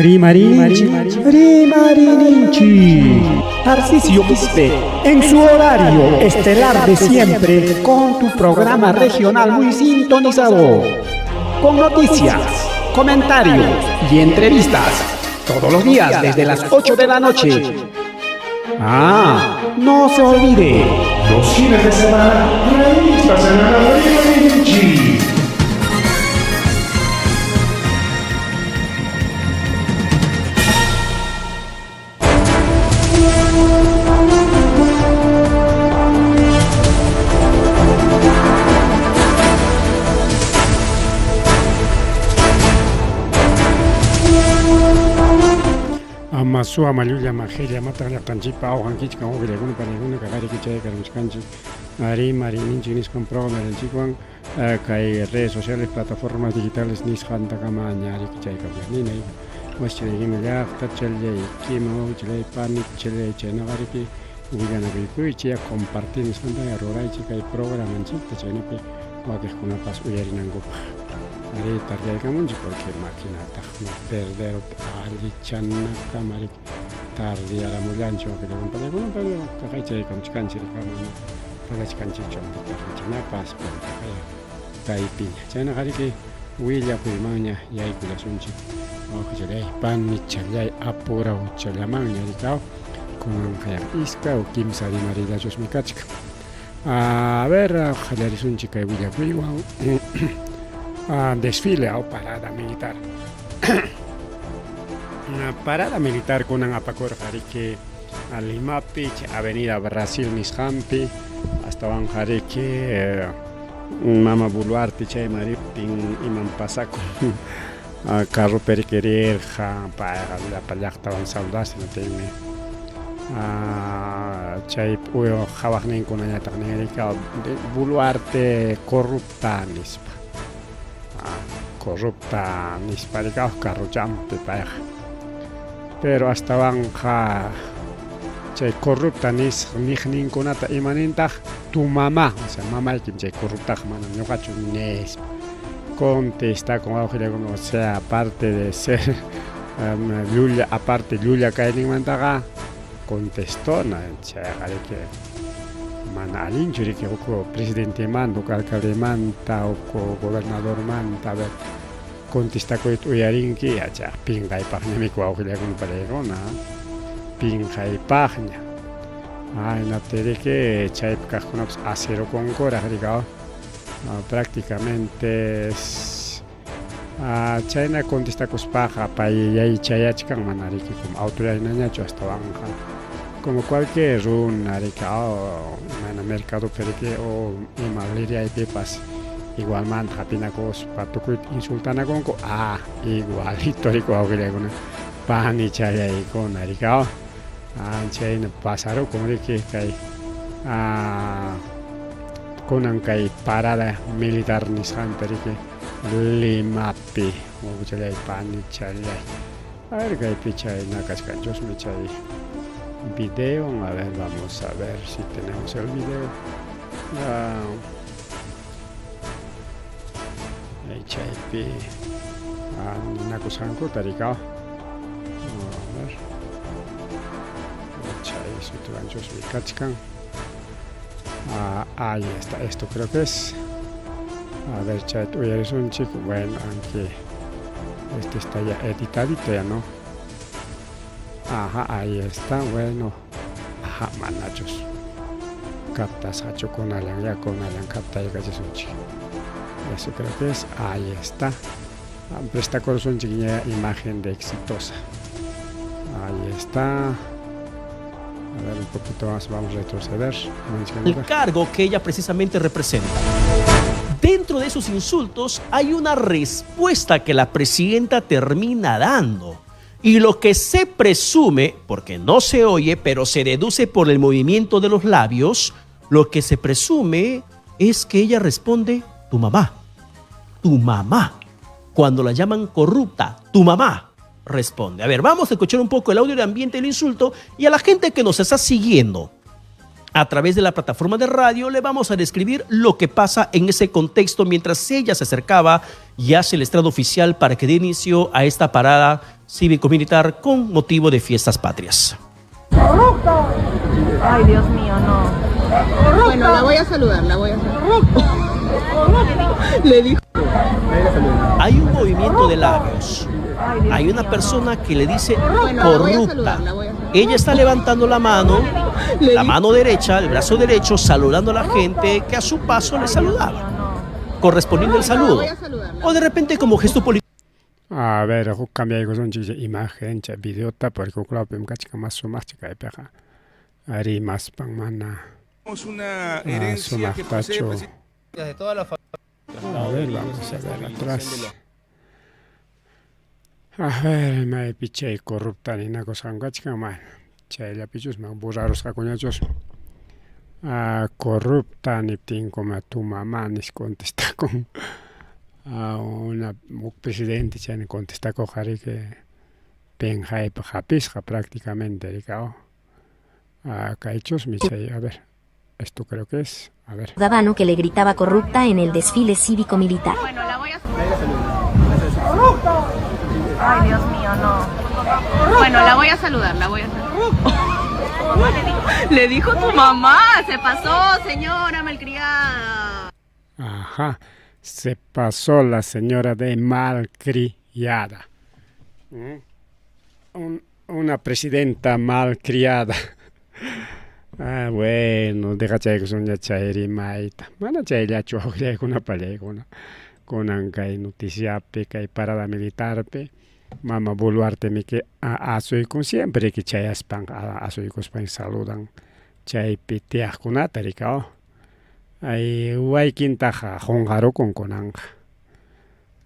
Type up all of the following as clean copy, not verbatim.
Rimarininchik, rimarininchik. Tarcisio Quispe, en su horario estelar de siempre, con tu programa regional muy sintonizado. Con noticias, comentarios y entrevistas. Todos los días desde las 8 de la noche. Ah, no se olvide. Los fines de semana, revista semanal Rimarininchik. Ama suwa mallulla majilla mataq llaqtanchikpa awqankichkan uqllakuna panikuna kaqariki chay karamuchkanchik rimarininchik nisqan programanchikwan kay redes sociales plataformas digitales nisqantakama ñariki chaykamuyani waschalaykima llaqta challaykima wawchallay panichallay chaynaqariki willanakuykuychik compartir nisqanta ruraychik kay programanchikta chaynapi wakiqkunapas uyarinankupaq ari tardeyaykamunchik porque maquinataq perder allichanakama riki tardeyaramullanchik wakillakuna paykuna pero kaqay chaykamuchkanchik mana Parlachkanchikchu antitarnichinapas pero kaypiña. Chaynaqa riki willakuymanña yaykullasunchik. Wawqichallay, panichallay, apurawchallamanña rikaw kunanqa iska o kimsa rimarillachusmi kachkan. A ver, qallarisunchik kay willakuywan. Desfile o parada militar. Parada militar kunan apakurqa riki Limapi, Avenida Brasil nisqanpi, astawanqa riki Mama Boluarte chayman riptin iman pasakun carropi riki rirqa payqa llapa llaqtawan saludastin hinaptinmi chay qhawaqninkunañataq nin riki Boluarte corrupta nispa corrupta nispa riki carrochanpi payqa. Pero astawanqa chay corrupta niqninkunata imanintaq tu mamá, o sea, mamaykim chay corruptaqa manam ñuqachu nispa contestakun wawqillakuna, o sea, aparte de ser llulla, aparte llulla kayninmantaqa contestona, chayqa riki mana allinchu riki huk presidentemanta, huk alcaldemanta, huk gobernadormanta, a ver Contestakuyta uyarinki yachaq pinqaypaqñamiki wawqillakuna palaykuna pinqaypaqña hinaptinriki chaypi kaqkunapas asirukunkuraq riki prácticamente chayna contestakuspaqa pay yachayachkan mana riki como autoridad hinañachu astawanqa como cualquier runa riki imayna mercadopi riki o ima liriaypipas Igualmanta hapinakuspa tukuyta insultanakunku, ah, igualito riki wawqillaykuna, panichallaykuna riki, ah, chayna pasarukun riki kay ah, kunan kay parada militar nisqanta riki Limapi, wawqichallay, panichallay. A ver, kaypi chayna kachkanchusmi chay video. A ver, vamos a ver si tenemos el video. Ah, chaypi ninakusqankuta rikaw. A ver. Chay sutiwanchusmi kachkan. Ah, ahí está, esto creo que es. A ver, chayta uyarisunchik. Bueno, aunque este está ya editadito ya, ¿no? Ajá, ahí está, bueno. Ajá, manachus. Captasqachu kunallan, ya kunallan captaykachisunchik. Eso creo que es. Ahí está. Prestakursunchik ña imagen de exitosa. Ahí está. A ver, un poquito más, vamos a retroceder. El cargo que ella precisamente representa. Dentro de esos insultos hay una respuesta que la presidenta termina dando. Y lo que se presume, porque no se oye, pero se deduce por el movimiento de los labios, lo que se presume es que ella responde, tu mamá, tu mamá. Cuando la llaman corrupta, tu mamá responde. A ver, vamos a escuchar un poco el audio de ambiente del insulto y a la gente que nos está siguiendo. A través de la plataforma de radio le vamos a describir lo que pasa en ese contexto mientras ella se acercaba y hacia el estrado oficial para que dé inicio a esta parada cívico-militar con motivo de fiestas patrias. Ay, Dios mío, no. Bueno, la voy a saludar, la voy a saludar. Le dijo. Hay un movimiento de labios. Hay una persona que le dice Bueno, la voy a corrupta. saludar, la voy a saludar. Ella está levantando la mano, la mano derecha, el brazo derecho, saludando a la gente que a su paso le saludaba, correspondiendo el saludo. Voy a saludarla. O de repente como gesto político A ver, huk cambiaykusunchik imagen chay videota porque huklawpim kachkan mas sumaqcha kaypiqa rimaspan mana Una herencia que posee sumaqtachu. De toda la A ver, vamos a ver atrás. A ver, maypi chay corrupta ninakusqan kachkan, mana chayllapichus borrarusqakuñachus. Ah, corrupta niptinkuma tu mamá nis contestakun. A una huk presidente chayna contestakuqqa riki pinqaypaq hapisqa prácticamente riki aw. Ah, kaychusmi chay, a ver, esto creo que es, a ver. Ciudadano que le gritaba corrupta en el desfile cívico-militar. Bueno, la voy a saludar. Ay, Dios mío, no. Bueno, la voy a saludar, la voy a saludar. Le dijo tu mamá, se pasó, señora malcriada. Ajá, se pasó la señora de malcriada. ¿Mm? Una presidenta malcriada. Ah, bueno, dejachaykusunña chay rimayta. Mana chayllachu awllaykuna pallaykuna. Kunan kay noticiapi, kay parada militarpi, mama Boluarte miki asuykun siempre que chayaspan asuykuspan saludan chaypi tiyaqkunata rikaw. Ay waykintaqa qunqarukun kunanqa.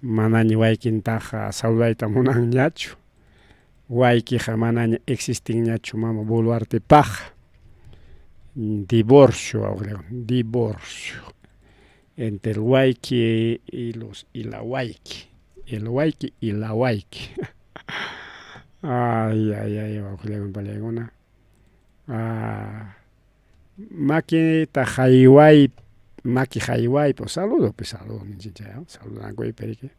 Manaña waykintaqa saludayta munanñachu. Waykiqa manaña existinñachu mama Boluartepaq. Divorcio, divorcio entre el wayki y los y la wayki, el wayki y la wayki. Ay, ay, ay, wawqillakuna. Ah, makita hayway, maki hayway, pues saludo, pues saludo, saludan perique.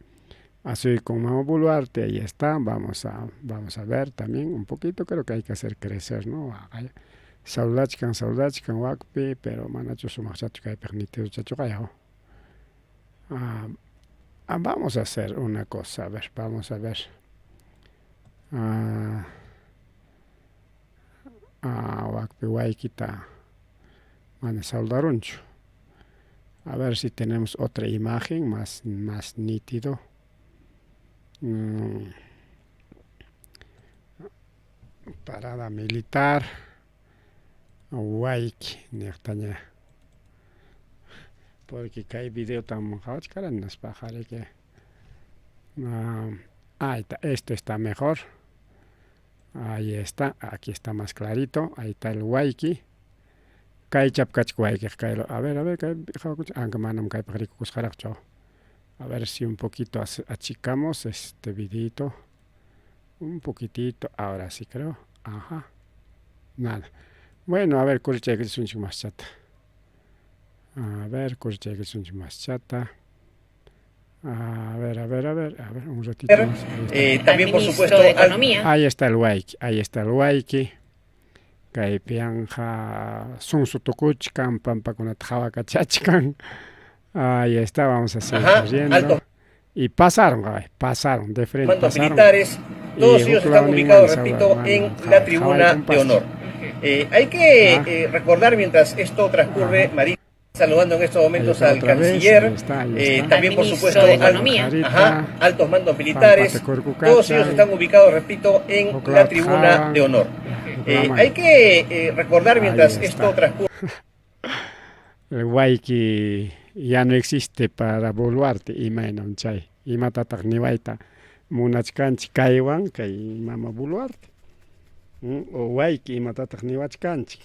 Así con Mama Boluarte, ahí está, vamos a ver también un poquito, creo que hay que hacer crecer, ¿no? Saludachkan, saludachkan, wakpi, pero manachu sumaqchachu kaypiq nitiduchachu qayaw. Vamos a hacer una cosa, a ver, vamos a ver. Wakpi waykita mana saludarunchu. A ver si tenemos otra imagen más nítido. Parada militar. Wayki niqtaña. Porque kay video tam qhawachkaran nispaqa riki. Ahí está, esto está mejor. Ahí está, aquí está más clarito. Ahí está el wayki. Kaychap kachka waykiq kaylo. A ver, kay aunque manam kaypaq rikukusqaraqchu. A ver si un poquito achicamos este videito. Un poquitito, ahora sí creo. Ajá. Nada. Bueno, a ver, kurichaykusunchik más chata. A ver, kurichaykusunchik más chata. A ver, a ver, a ver, a ver, un ratito más. Ahí está. También, por supuesto, de Economía. Ahí está el wayki, ahí está el wayki. Kaypianja sunsutukuchkan, pampakunata hawakachachkan. Ahí está, vamos a seguir corriendo. Y pasaron, pasaron, de frente mandos pasaron. militares, todos Y ellos están ubicados, repito, en la tribuna de honor. Hay que recordar mientras esto transcurre, María, saludando en estos momentos al canciller, ahí está, ahí está. también por supuesto de Economía. Altos mandos militares, todos ellos están ubicados, repito, en la tribuna de honor. Hay que recordar mientras esto transcurre. El wayki ya no existe para Boluarte, imaynam chay, imatataq niwayta munachkanchik kaywan kay mama Boluarte. O wayki imatataq niwachkanchik.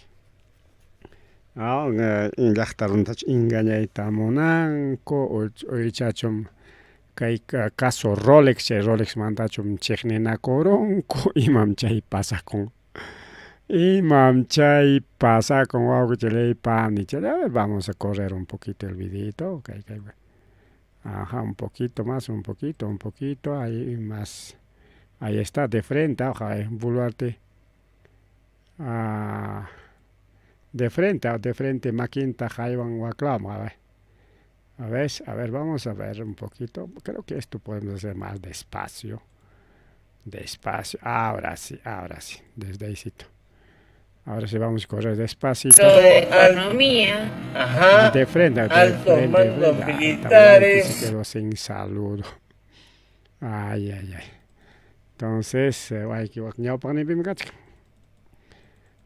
Llaqta runatachu engañayta munanku o ichachum kay caso Rolex, chay Rolex mantachum chiqninakurunku imam chay pasakun. Imam chay pasakun wawqichalay panichalay. A ver, vamos a correr un poquito el videito. Okay, okay. Ajá, un poquito más, un poquito, un poquito. Ahí más. Ahí está, de frente, ajá, Boluarte. Ah, de frente, makinta haywan waklama, a ver. A ver, a ver, vamos a ver un poquito. Creo que esto podemos hacer más despacio. Despacio. Ahora sí, ahora sí. Desde ahí. Ahora sí vamos a correr despacito. De economía. Ajá. De frente, de Altos frente, de mandos frente. Ah, militares. Se quedó sin saludo. Ay, ay, ay. Entonces, wayki wak ñawpaqninpimi kachkan.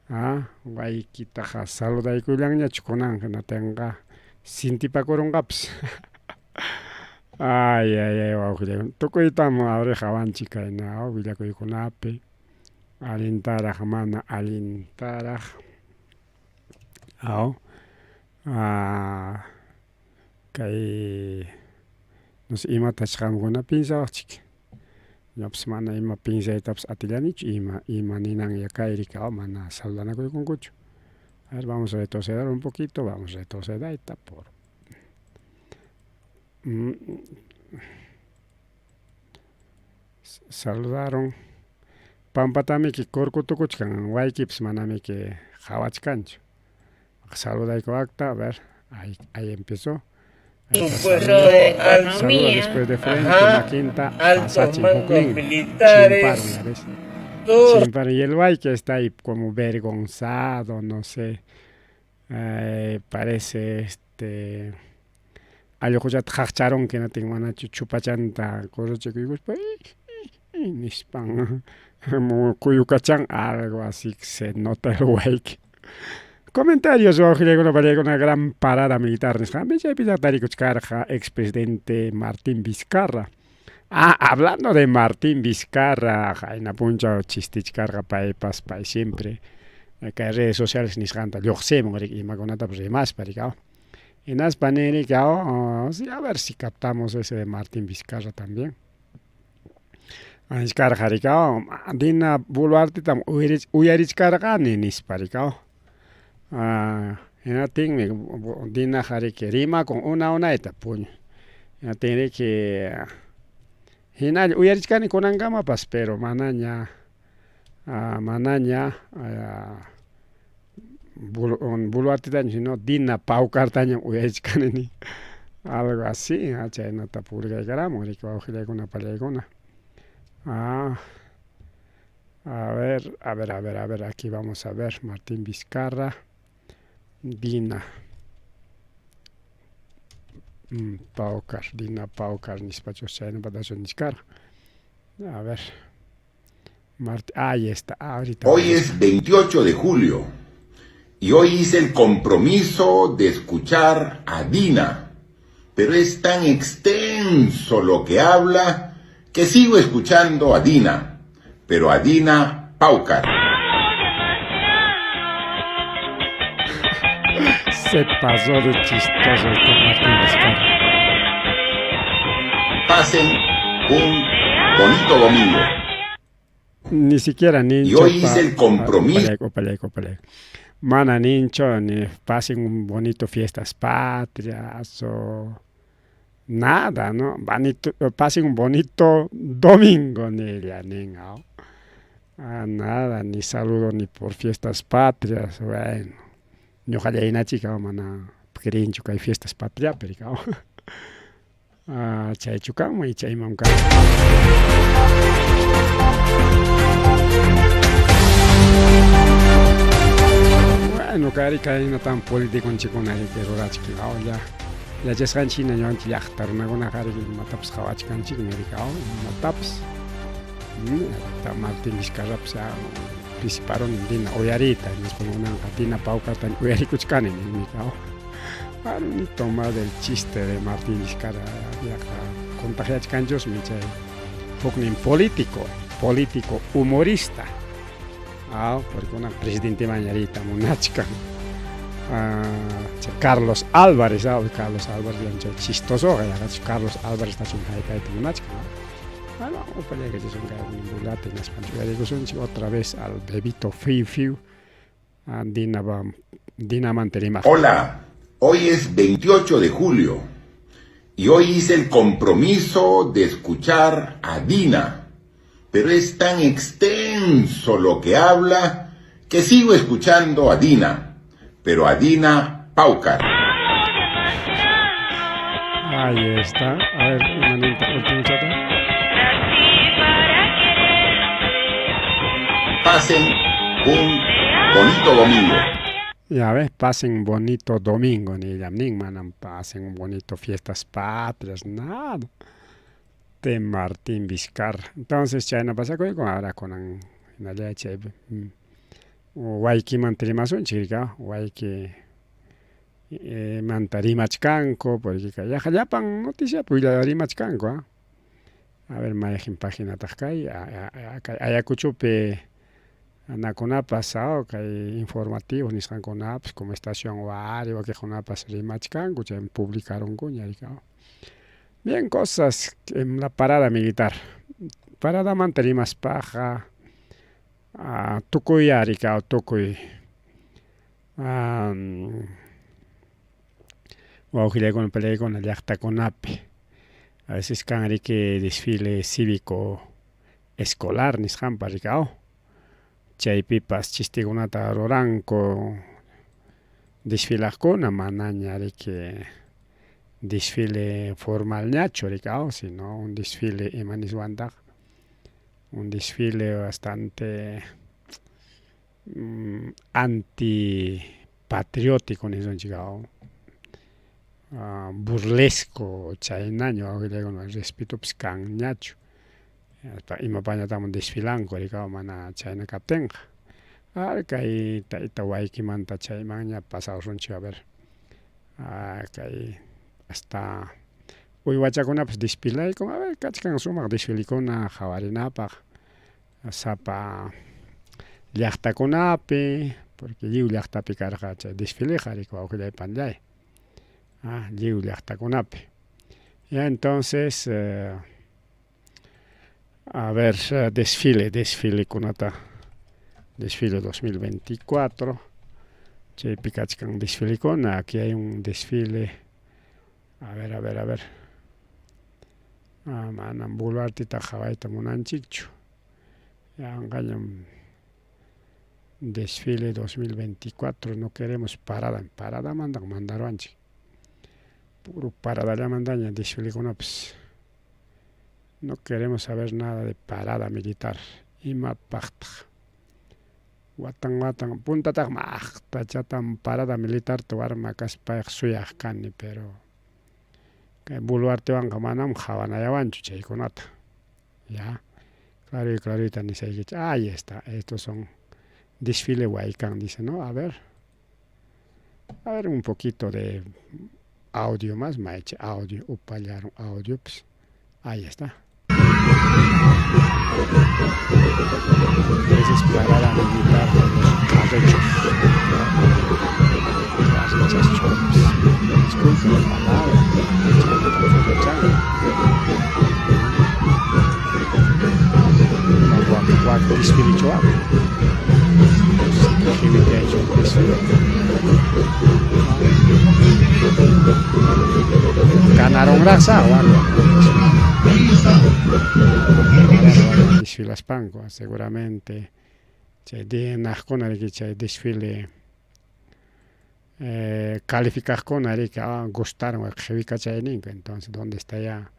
Ah, waykitaqa saludaykullanñachu kunanqa natinqa sintipakurunqapas. Ay, ay, ay, wawqillay. Tukuytam ari qawanchik kayna willakuykunapi. Allintaraq mana allintaraq. Aw. Ah, kay no sé imatach qamkuna piensawaqchik. Ñuqapas mana ima piensaytapas atillanichu ima ima ninanya kayri mana saludanakuykunkuchu. A ver, vamos a retroceder un poquito, vamos a retroceder está por saludaron. Pampatamiki kurkutukuchkan waykipas manamiki qhawachkanchu. Saludaykuwakta, a ver, ahí, ahí empezó. Ahí está, Supuesto, saluda, de saluda economía. después de frente, Ajá. makinta, Altos pasachin mandos huknin. militares. Chimparon, ya ves. Todos Chimparon. Y el wayki está ahí como vergonzado, no sé. Parece este allquchata qaqcharunki natin manachu chupachanta corrochikuykuspa nispan kuyukachan, algo así que se nota el wayki. Comentarios, wawqillaykuna pallaykuna, gran parada militar nisqanpi chaypi tarikuchkarqa expresidente Martín Vizcarra. Ah, hablando de Martín Vizcarra, qayna punchaw chistichkarqa paypas, pay siempre kay redes sociales nisqanta lluqsimun riki imakunatapas rimaspa riki. Hinaspa ninriki, sí, a ver si captamos ese de Martín Vizcarra también. Anchkarqa riki, Dina Boluartetam uyarichkarqani nispa riki. Ah, hinatinmi Dinaqa riki rimakun una unayta puñu. Hinatin riki hinalla uyarichkani kunankamapas, pero manaña manaña Boluartetaña sino Dina Paucartañam uyarichkani ni algo así, chaynata publicaykaramun riki wawqillaykuna pallaykuna. Ah, a ver, a ver, a ver, a ver, aquí vamos a ver Martín Vizcarra, Dina Paucar, Dina Paucar nispachus chaynapatachu nichkarqa. A ver, Martín, ahí está, ahorita. Hoy es 28 de julio y hoy hice el compromiso de escuchar a Dina, pero es tan extenso lo que habla que sigo escuchando a Dina, pero a Dina Paucar. Se pasó de chistoso este Martín Vizcarra. Pasen un bonito domingo. Ni siquiera Y nincho hoy hice el compromiso. upallayku, upallayku, upallayku. Mana nincho ni pasen un bonito fiestas patrias o nada, ¿no? Bonito, pasen un bonito domingo, ni ella, ni no. Ah, nada, ni saludo ni por fiestas patrias, bueno. Ñuqalla hinachika mana creenchu kay fiestas patriapi rikaw. Ah, chaychu kanman icha imam kan. Bueno, kari kaynatam politiconchikkuna riki rurachkan ya yachasqanchik hina ñuqanchik llaqta runakunaqa riki imatapas qhawachkanchikmi riki imatapas. Martín Vizcarrapas ya pisiparuni Dina uyariyta nispa kunanqa Dina Paucarta uyarikuchkani ninmi Para ni tomar el chiste de Martín Vizcarra yaqa contagiachkanchusmi chay huknin político, político humorista. Ah, porque kunan presidenteman riyta munachkan. Ah, chay Carlos Álvarez, ah, Carlos Álvarez chay chistosoqa yaqachu Carlos Álvarez tachun haykayta munachkan. Bueno, upallaykachisun kay bulata hinaspanchik uyarikusunchik otra vez al bebito Fiu Fiu. Dina Dinamanta rimaq. Hola, hoy es 28 de julio y hoy hice el compromiso de escuchar a Dina, pero es tan extenso lo que habla que sigo escuchando a Dina, pero a Dina Paucar. Ahí está. A ver, imaninta último chata. Pasen un bonito domingo. Ya ves, pasen bonito domingo, ni nin manam pasen un bonito fiestas patrias, nada. De Martín Vizcarra. Entonces, chayna pasakuykun ahora kunan hinalla chay waykimanta rimasunchik rika, wayki manta rimachkanku, porque yaqa llapan noticiapi rimachkanku, ¿ah? A ver, mayqin paginataq kay, kay Ayacuchopi anakunapas kay informativos nisqankunapas como Estación Wari wakiqkunapas rimachkanku, chaymi publicarunkuña rika. Bien, cosas en la parada militar. Paradamanta rimaspaqa tukuy rika, tukuy wawqillaykuna peleaykuna llaqtakunapi. A veces kan riki desfile cívico escolar nisqanpa rika, chaypipas chistikunata ruranku desfilaqkuna manaña riki desfile formalñachu rika, sino un desfile ima niswantaq, un desfile bastante antipatriótico nisunchik, burlesco chaynaña wawqillaykuna respetopas kanñachu, imapañataqmi desfilanku rika mana chayna kaptinqa. A kay tayta waykimanta chaymanña pasarusunchik, a ver, kay hasta uywachakunapas desfilaykun, a ver, kachkan sumaq desfilikuna qhawarinapaq sapa llaqtakunapi, porque lliw llaqtapi karqa chay desfileqa riki wawqillay panillay, lliw llaqtakunapi. Ya entonces, a ver, desfile, desfilekunata, desfile 2024, chaypi kachkan desfilikuna, aquí hay un desfile, a ver, a ver, a ver, manam Boluarteta qhawayta munanchikchu, yanqañam desfile 2024, no queremos parada, paradamantan mandaruwanchik, puro paradallamantaña desfilekunapas. No queremos saber nada de parada militar. Imapaqtaq watan watan puntataqmi aqtachatam parada militarta warma kaspayqa suyaq kani, pero kay Boluartewanqa manam qhawanayawanchu chaykunata. Ya, claro y clarita nisaykichik. Ahí está, estos son desfile Huaycán, dice, ¿no? A ver un poquito de audio más, maeche, audio, upallaron audio, pues. Ahí está. Esa es parada militar de los arrechos. Arrechas chops. Disculpen la palabra. Wak desfile choap. Que ha hecho un desfile. Ganaron grasa o algo. Desfilaspanku seguramente chay naqkuna riki chay desfile calificaqkuna riki gustaron qhiwikachayninku, entonces ¿dónde está ya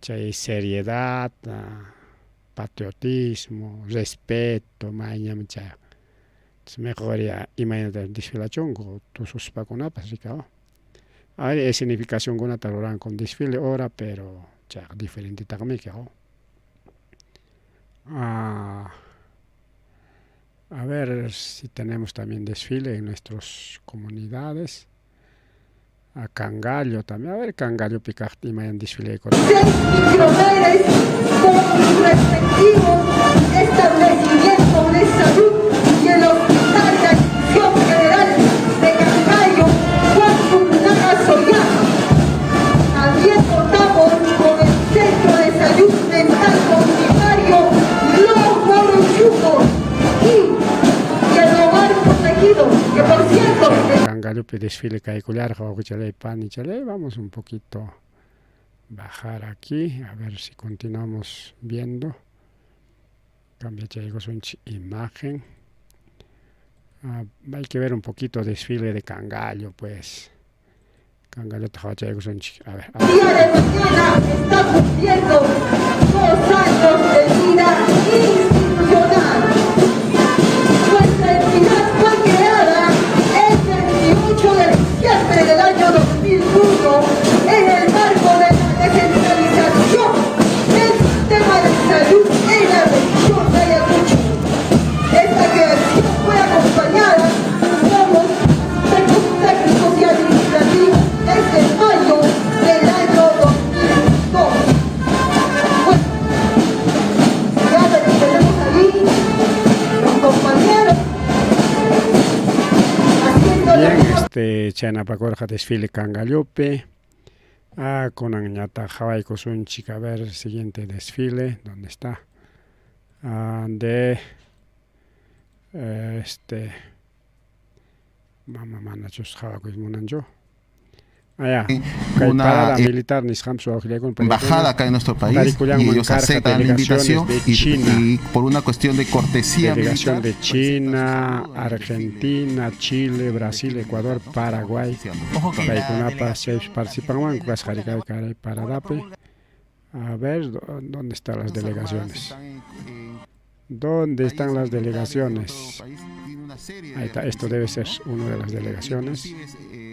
chay seriedad, patriotismo, respeto, mayñami chay? Entonces mejor ya imaynata desfilachunku tususpakunapas rika. Hay escenificacionkunata ruranku desfile hora, pero chayqa diferentetaqmiki. A ver si tenemos también desfile en nuestras comunidades. A Cangallo también. A ver, Cangallo kaqta imayan desfile. 6 micromeres con sus respectivos establecimientos de salud y el Hospital de Atención General de Cangallo, Juan Zucunaga Soyama. También contamos con el Centro de Salud Mental Comunitario Los Moruchucos. Cangallopi desfile kaykullarqa wawqichalay panichalay. Vamos un poquito bajar aquí, a ver si continuamos viendo. Cambiachaykusunchik imagen. Ah, hay que ver un poquito desfile de Cangallo, pues. Cangallota qhawachaykusunchik. A ver. El día de mañana está cumpliendo 2 años de vida institucional. Nuestra entidad fue creada el 28 de diciembre del año 2001 en el marco de la descentralización del sistema de salud en la región de Ayacucho. Esta creación fue acompañada por los aspectos técnicos y administrativos desde mayo del año 2002. Bueno, ya tenemos ahí los compañeros haciendo la Bien, este chaynapakurqa desfile Cangallopi. Ah, kunanñataq qhawaykusunchik, a ver, siguiente desfile, ¿dónde está? Ah, de este mama manachus qhawakuy munanchu. Ah, ya. Kay Una parada militar nisqanpas wawqillakuna embajada acá en nuestro país y ellos aceptan la invitación de China. y por una cuestión de cortesía Delegación militar, de China, Argentina, Chile, Brasil, Ecuador, Paraguay. Ojo que la Paykunapas chaypi participanmanku kasqa kay paradapi. A ver, ¿dónde están las delegaciones? ¿Dónde están las delegaciones? Ahí está, esto debe ser una de las delegaciones.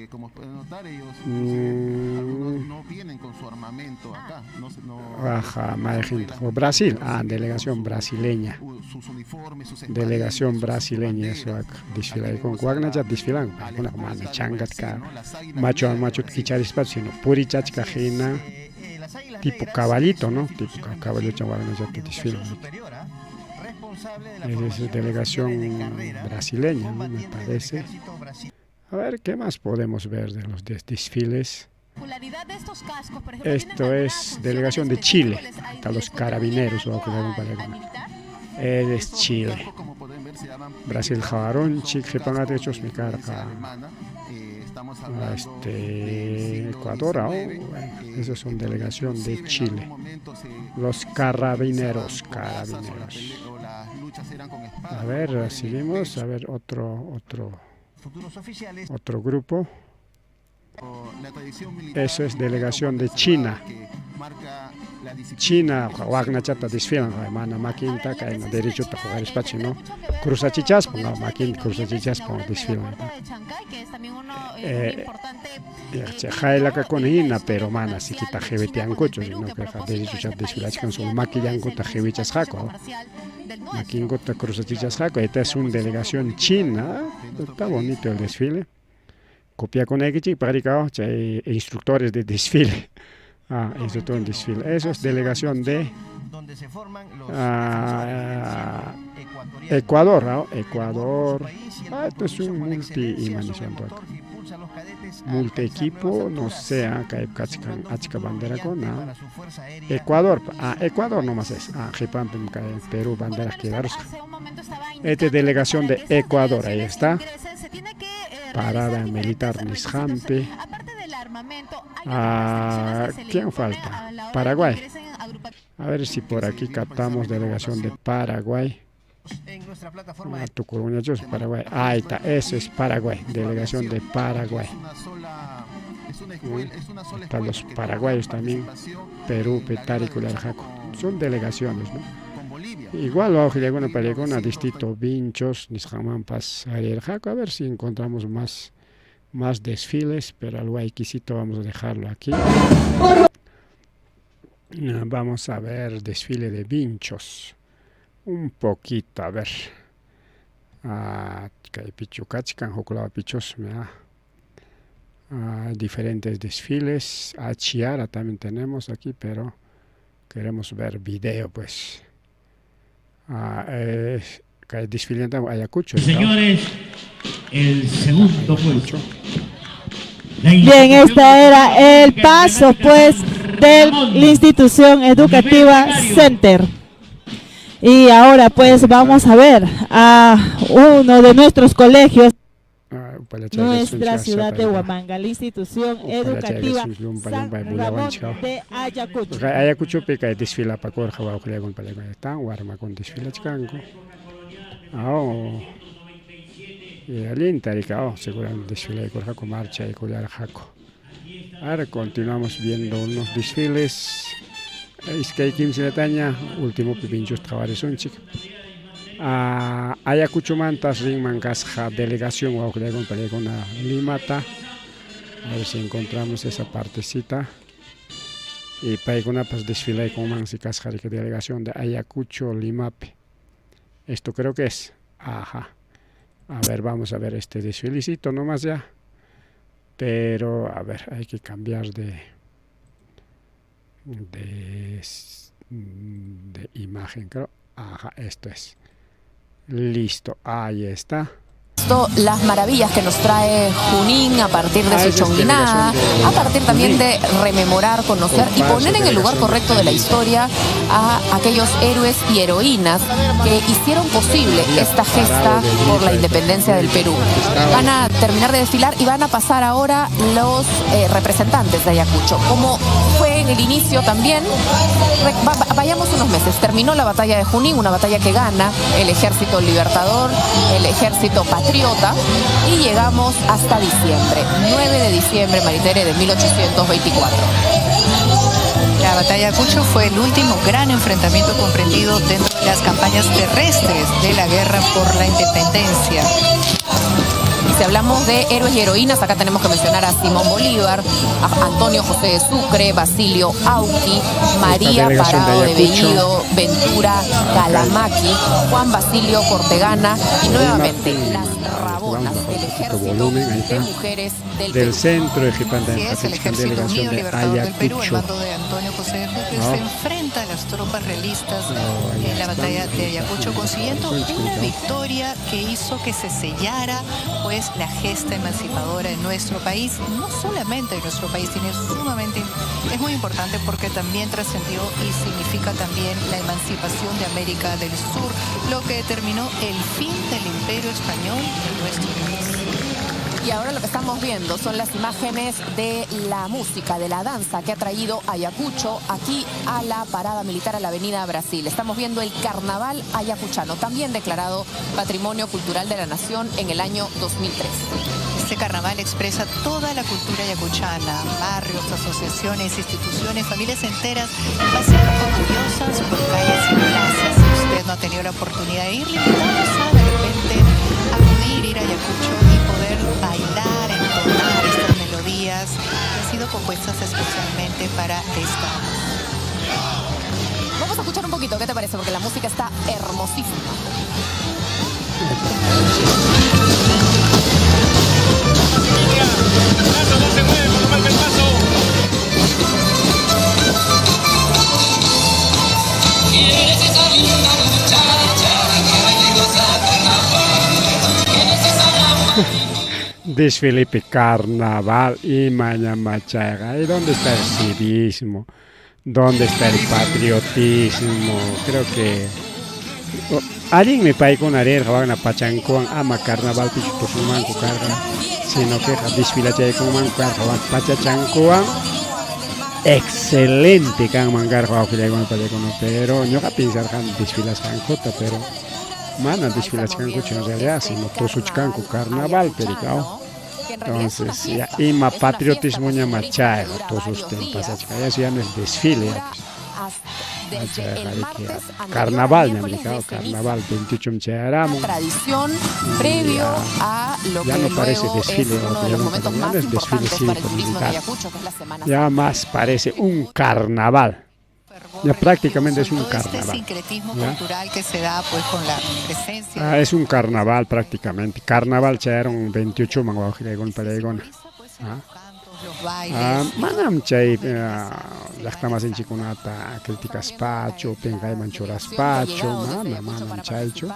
Como pueden notar, ellos no vienen con su armamento acá. No, no, Ajá, Brasil. Ah, delegación brasileña. Sus uniformes, sus Delegación brasileña, eso acá. Desfilan con waqnacha desfilan. Paykuna mana chankatka machu machu kicharispa, sino purichachka hina tipo caballito, ¿no? Tipo caballo waqnachata desfilan. Es delegación brasileña, ¿no? Me parece. A ver, ¿qué más podemos ver de los desfiles? Esto es delegación de Chile. Están los carabineros. Es Chile. Brasil qawarunchik, qhipanqa karqa. Este, Ecuador, oh, bueno, esos son delegación de Chile. Los carabineros, carabineros. A ver, seguimos, a ver otro grupo. Eso es delegación de China. China waqnachata desfilan mana makinta kayna derechota huqarispachi, no cruzachichaspa, no makinta cruzachichaspa desfilan. Haylakakuna hina, pero mana sikita qiwitiankuchu, sino que derechochata desfilachkan, solo makillankuta qiwichasqaku, makinkuta cruzachichasqaku. Esta es una delegación china. Está bonito el desfile. Copiakunaykichik paqariqa chay instructores de desfile. Ah, instructor de desfile. Eso es delegación de Ecuador, ¿no? Ecuador. Ah, esto es un multi multi equipo, no sé, ah, achka banderakuna. Ecuador, ah, Ecuador nomás es. Ah, qipanpim Perú bandera quedarusqa. Esta delegación de Ecuador, ahí está. Parada militar nisqanpi. Ah, ¿quién falta? Paraguay. A ver si por aquí captamos delegación de Paraguay. Ah, Paraguay. Ahí está, eso es Paraguay, delegación de Paraguay. Están los paraguayos también, Perú, Petari, Jaco. Son delegaciones, ¿no? Igual, wawqillakuna panikuna, distrito Vinchos, nisqanmanpas arirqaku, a ver si encontramos más desfiles, pero al huayquisito vamos a dejarlo aquí. Vamos a ver desfile de Vinchos. Un poquito, a ver. Ah, kaypichu kachkan, huk pichos, ah, diferentes desfiles. A Chiara también tenemos aquí, pero queremos ver video, pues. Ah, kay desfile Ayacucho. Señores, el segundo puesto. Bien, este era el paso, pues, de la institución educativa Center. Y ahora, pues, vamos a ver a uno de nuestros colegios. Ah, Nuestra ciudad de Huamanga, la institución educativa San Ramón de Ayacucho. Ayacuchopi kay desfilapakurqa wawqillaykuna panillaykuna están warmakuna desfilachkanku. Aw y allinta riki aw seguramente desfilaykurqaku marchaykullarqaku. Ahora continuamos viendo unos desfiles. Iskay kimsillataña últimopi pinchusta qhawarisunchik. Ah, Ayacuchomantas rinman kasqa delegación wawqillaykuna panillaykuna Limata. A ver si encontramos esa partecita. Y paykunapas desfilaykunmansi kasqa riki delegación de Ayacucho Limapi. Esto creo que es. Ajá. A ver, vamos a ver este desfilicito nomás ya. Pero, a ver, hay que cambiar de, de, de imagen, creo. Ajá, esto es. Listo, ahí está. Las maravillas que nos trae Junín a partir de su chonguinada, a partir también de rememorar, conocer y poner en el lugar correcto de la historia a aquellos héroes y heroínas que hicieron posible esta gesta por la independencia del Perú. Van a terminar de desfilar y van a pasar ahora los representantes de Ayacucho. Como fue en el inicio también, vayamos unos meses, terminó la batalla de Junín, una batalla que gana el ejército libertador, el ejército patriota, y llegamos hasta diciembre, 9 de diciembre, Maritere, de 1824. La batalla de Ayacucho fue el último gran enfrentamiento comprendido dentro de las campañas terrestres de la guerra por la independencia. Y si hablamos de héroes y heroínas, acá tenemos que mencionar a Simón Bolívar, a Antonio José de Sucre, Basilio Auqui, María Parado de Bellido, Ventura Calamaqui, Juan Basilio Cortegana y nuevamente las Rabonas del Ejército de Mujeres del Del Perú. centro de Así es, el Ejército delegación Unido de Libertador del Perú, al Ayacucho. mando de Antonio José de Sucre, No. se enfrenta a las tropas realistas ahí en la está, batalla de ahí está. Ayacucho, consiguiendo una victoria que hizo que se sellara pues la gesta emancipadora en nuestro país. No solamente en nuestro país, sino es muy importante porque también trascendió y significa también la emancipación de América del Sur, lo que determinó el fin del Imperio Español en nuestro país. Y ahora lo que estamos viendo son las imágenes de la música, de la danza que ha traído Ayacucho aquí a la parada militar a la Avenida Brasil. Estamos viendo el Carnaval Ayacuchano, también declarado Patrimonio Cultural de la Nación en el año 2003. Este carnaval expresa toda la cultura ayacuchana, barrios, asociaciones, instituciones, familias enteras pasean orgullosas por calles y plazas. Si usted no ha tenido la oportunidad de ir, le invitamos a de repente acudir, ir a Ayacucho y poder bailar, entonar estas melodías que han sido compuestas especialmente para esta. Vamos a escuchar un poquito, ¿qué te parece? Porque la música está hermosísima. Desfile carnaval y mañamachayqa. ¿Y dónde está el civismo? ¿Dónde está el patriotismo? Creo que allinmi paykuna rirqa wakna pachankuwan ama carnavalpichu tusunmanku karqa, sino que desfilachaykunmanku karqa wak pachachankuwan. Excelente kanman karqa wawqillaykuna pachaykuna, pero ñuqa piensarqani desfilasqankuta, pero mana desfilachkankuchu en realidad, sino tusuchkanku carnaval, pero entonces ya ima patriotismo ña chayqa tusustin pasachkan, eso ya no es desfile, ya pues. Carnaval, ñam carnaval 28 chayaramun. Tradición previo a lo Ya que no parece luego es desfile, uno de ya los no, momentos ya más no es desfile importantes para el cívico turismo de militar. Ayacucho, que es la Semana Ya más parece un carnaval. Ya prácticamente es un Todo este carnaval. sincretismo ¿ya? cultural que se da pues con la presencia Ah, es un carnaval prácticamente. Carnaval chayaron 28 man wawqillaykuna panillaykuna. Ah. los bailes. Ah, manam chay llaqtamasinchikkunata criticaspachu, pinqayman churaspachu, mana, manam chaychu.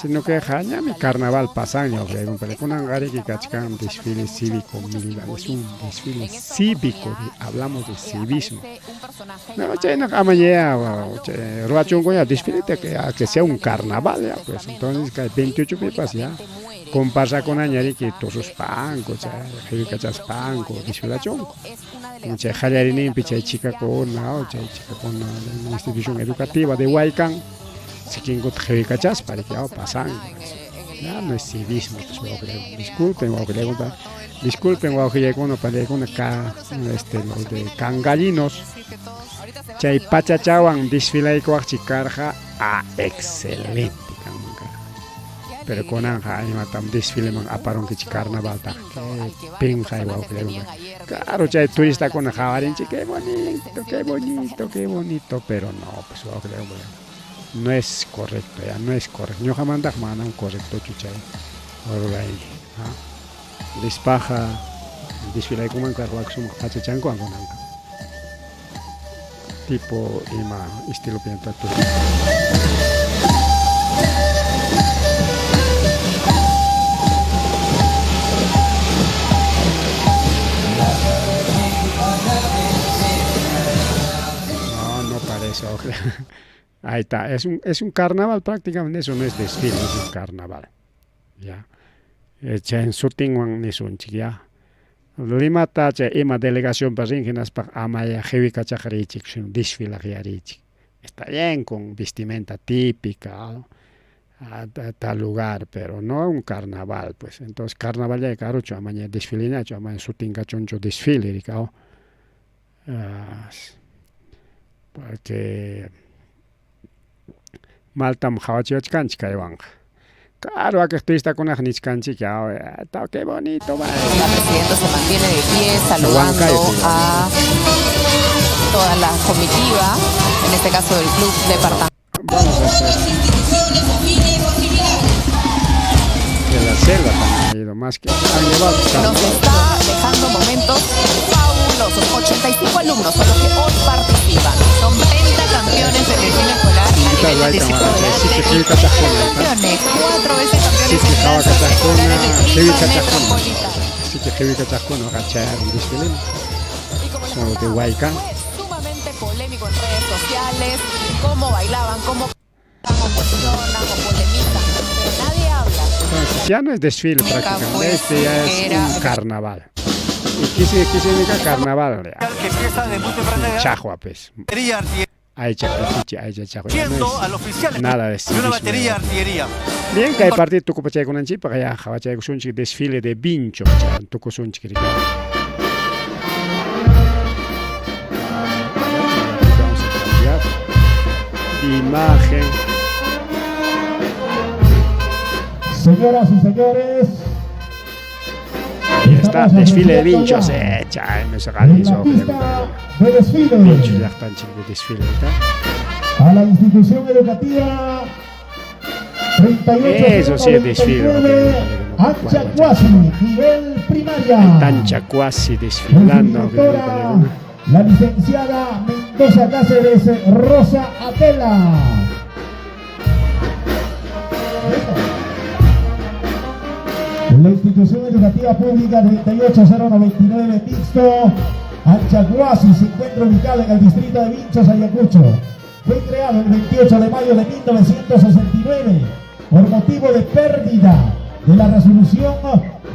Sino que ñami carnaval pasanña, pero kunanqa kachkan desfile cívico militar, es un desfile cívico, hablamos de civismo. No, chaynaqa amaña ruwachunkuña desfile que sea un carnaval, ya, pues entonces kay 28 pipas ya comparsakunaña riki tususpanku, chay qhiwikachaspanku desfilachunku. Chay qallariyninpi chay chikakuna, chay chikakuna de una institución educativa de Huaycán, sikinkuta qhiwikachaspa riki pasanku. Ya no es civismo, pues, disculpen, disculpen, wawqillaykuna, panillaykuna, ka, los de Cangallinos, chay pachachawan desfilaykuwaqchik karqa, excelente kanman karqa. Pero kunanqa imatam desfileman aparunkichik carnavalta, pinqay wawqillaykuna. Claro, chay turistakuna qhawarinchik, qué bonito, qué bonito, qué bonito, pero no, pues wawqillaykuna, no es correcto, ya no es correcto. Ñuqamantaq manam correctochu chay ruray. Rispaqa desfilaykuman karqa sumaq pachachankuwan kunanqa. Tipo ima estilopi No, no parece. Ahí está, es un carnaval prácticamente, eso no es desfile, es un carnaval. Ya. Chay sutinwan nisunchik ya. Limata chay ima delegación pa rin hinaspa amaya qhiwikachaq richik, sino desfilaq richik. Está bien con vestimenta típica, a tal lugar, pero no un carnaval, pues. Entonces, carnaval ya karuchu, amaña desfileñachu, amaña sutinkachunchu desfile, rikao. Porque maltam qhawachiwachkanchik kaywanqa. Claro, aquel turistakunaq nichkanchik, ya, qué bonito va. La presidenta se mantiene de pie saludando a toda la comitiva, en este caso del club departamental. Vamos a hacer. De la selva también ha ido más que han llevado. Nos está dejando momentos fabulosos. 85 alumnos son los que hoy participan. Son 30 campeones del desfile escolar a nivel del distrito del arte y 30 campeones, 4 veces campeones en danzas escolares de Lima Metropolitana. Así que Qhiwikachaqkuna chayaron desfile. Son los de Huaycán. Sumamente polémico en redes sociales, cómo bailaban, cómo o cuestionan o polemizan, pero nadie habla. Entonces, ya no es desfile prácticamente, este ya es un carnaval. ¿Y qué significa carnaval? Que empieza de muy temprana edad. Chajua, pues. Ahí chacuchiche, ahí chajua. Al oficial nada de de una batería artillería. Bien, que hay partido tucupachaykunanchikpaq ya qhawachaykusunchik desfile de Vincho, tukusunchik. Vamos a cambiar de imagen. Señoras y señores, ahí está, desfile de Vinchos, de desfile. Vinchos ya están de desfile, ¿está? A la institución educativa 38. Eso sí es desfile. Anchacuasi, nivel primaria. Anchacuasi desfilando. La licenciada Mendoza Cáceres Rosa Atela. La institución educativa pública 38099 Mixto Anchacuasi se encuentra ubicada en el distrito de Vinchos, Ayacucho. Fue creado el 28 de mayo de 1969 por motivo de pérdida de la resolución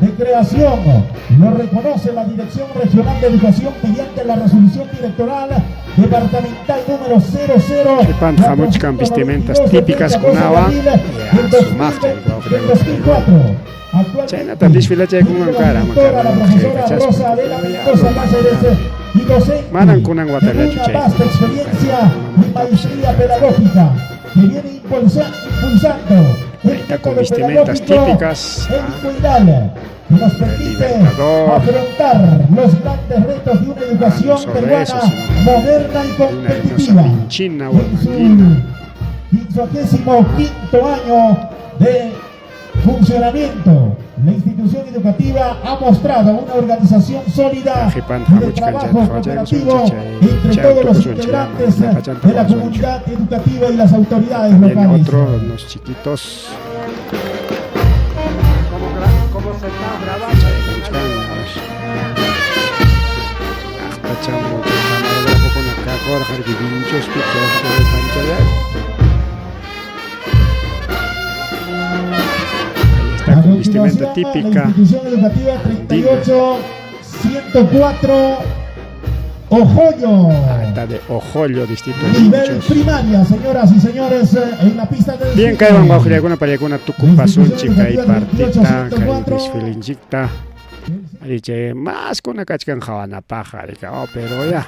de creación. Lo reconoce la Dirección Regional de Educación mediante la resolución directoral departamental número 00. Hamuchkan vestimentas típicas kunawan del 2004. Chaynata desfilachaykunman kara, la profesora Rosa Adela Mendoza Cáceres y docente Manan kunan watallachu una vasta experiencia y maestría pedagógica que viene impulsando el con vestimentas típicas helicoidal que nos permite afrontar los grandes retos de una educación peruana moderna y competitiva. En su 55º año de funcionamiento, la institución educativa ha mostrado una organización sólida y de trabajo cooperativo entre todos los integrantes de la comunidad educativa y las autoridades locales. Otro, los chiquitos. Como se está grabando. Llaqtachamu chay camarógrafokuna kakurqa riki Vinchospi chay panchalay. Ahí está A con vestimenta continuación, la típica institución educativa andina. 38104 Ojoyo. Ah, está de Ojollo, distrito de Nivel Vinchos. primaria, señoras y señores, en la pista de Bien, desfile. kaywan wawqillaykuna parillaykuna La tukupasunchik institución kay educativa partita, kay 38104. desfilinchikta. Ari chay maskuna kachkan qawanapaqqa riki, oh, pero ya.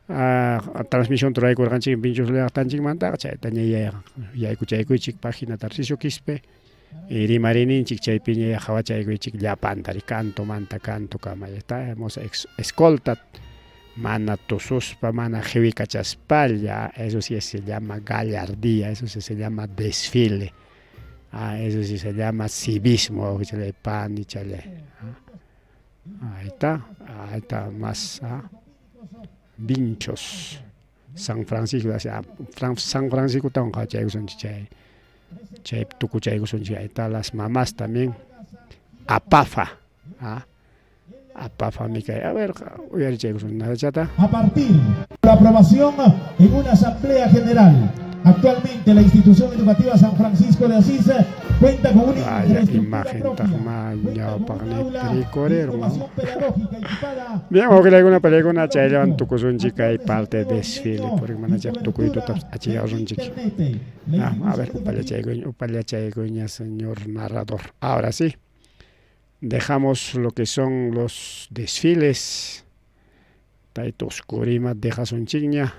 Ah, transmisión ruraykurqanchik Vinchos llaqtanchikmantaqa chayta ña yaykuchaykuychik página Tarcisio Quispe y rimarininchik chaypiña ya qawachaykuychik llapanta ri cantomanta cantokama. Está hermosa escolta mana tususpa, mana qiwikachaspalla, eso sí se llama gallardía, eso sí se llama desfile. Ah, eso sí se llama civismo, chalay pani chalay. Ah, ahí está más Vinchos. San Francisco, San Francisco tawan qhawachaykusunchik chay chay tukuchaykusunchik. Ahí está las mamás también. Apafa, Apafa mi kay. A ver, uyarichaykusun nachata. A partir de la aprobación en una asamblea general. Actualmente la institución educativa San Francisco de Asís cuenta con una Vaya infraestructura imagen propia, taqma cuenta con un ñawpaqnipi aula de rikurirun, ¿no? innovación pedagógica equipada Bien, con wawqillaykuna parillaykuna chayllawan tecnológico, tukusunchik kay actual parte desempleo desfile directo porque mana y chay cobertura tukuytutapas de achiyawsunchik. internet. La Ah, a ver, institución educativa upallachaykuña, señor narrador. Ahora sí, dejamos lo que son los desfiles. Tayta Uskurima dejasunchikña.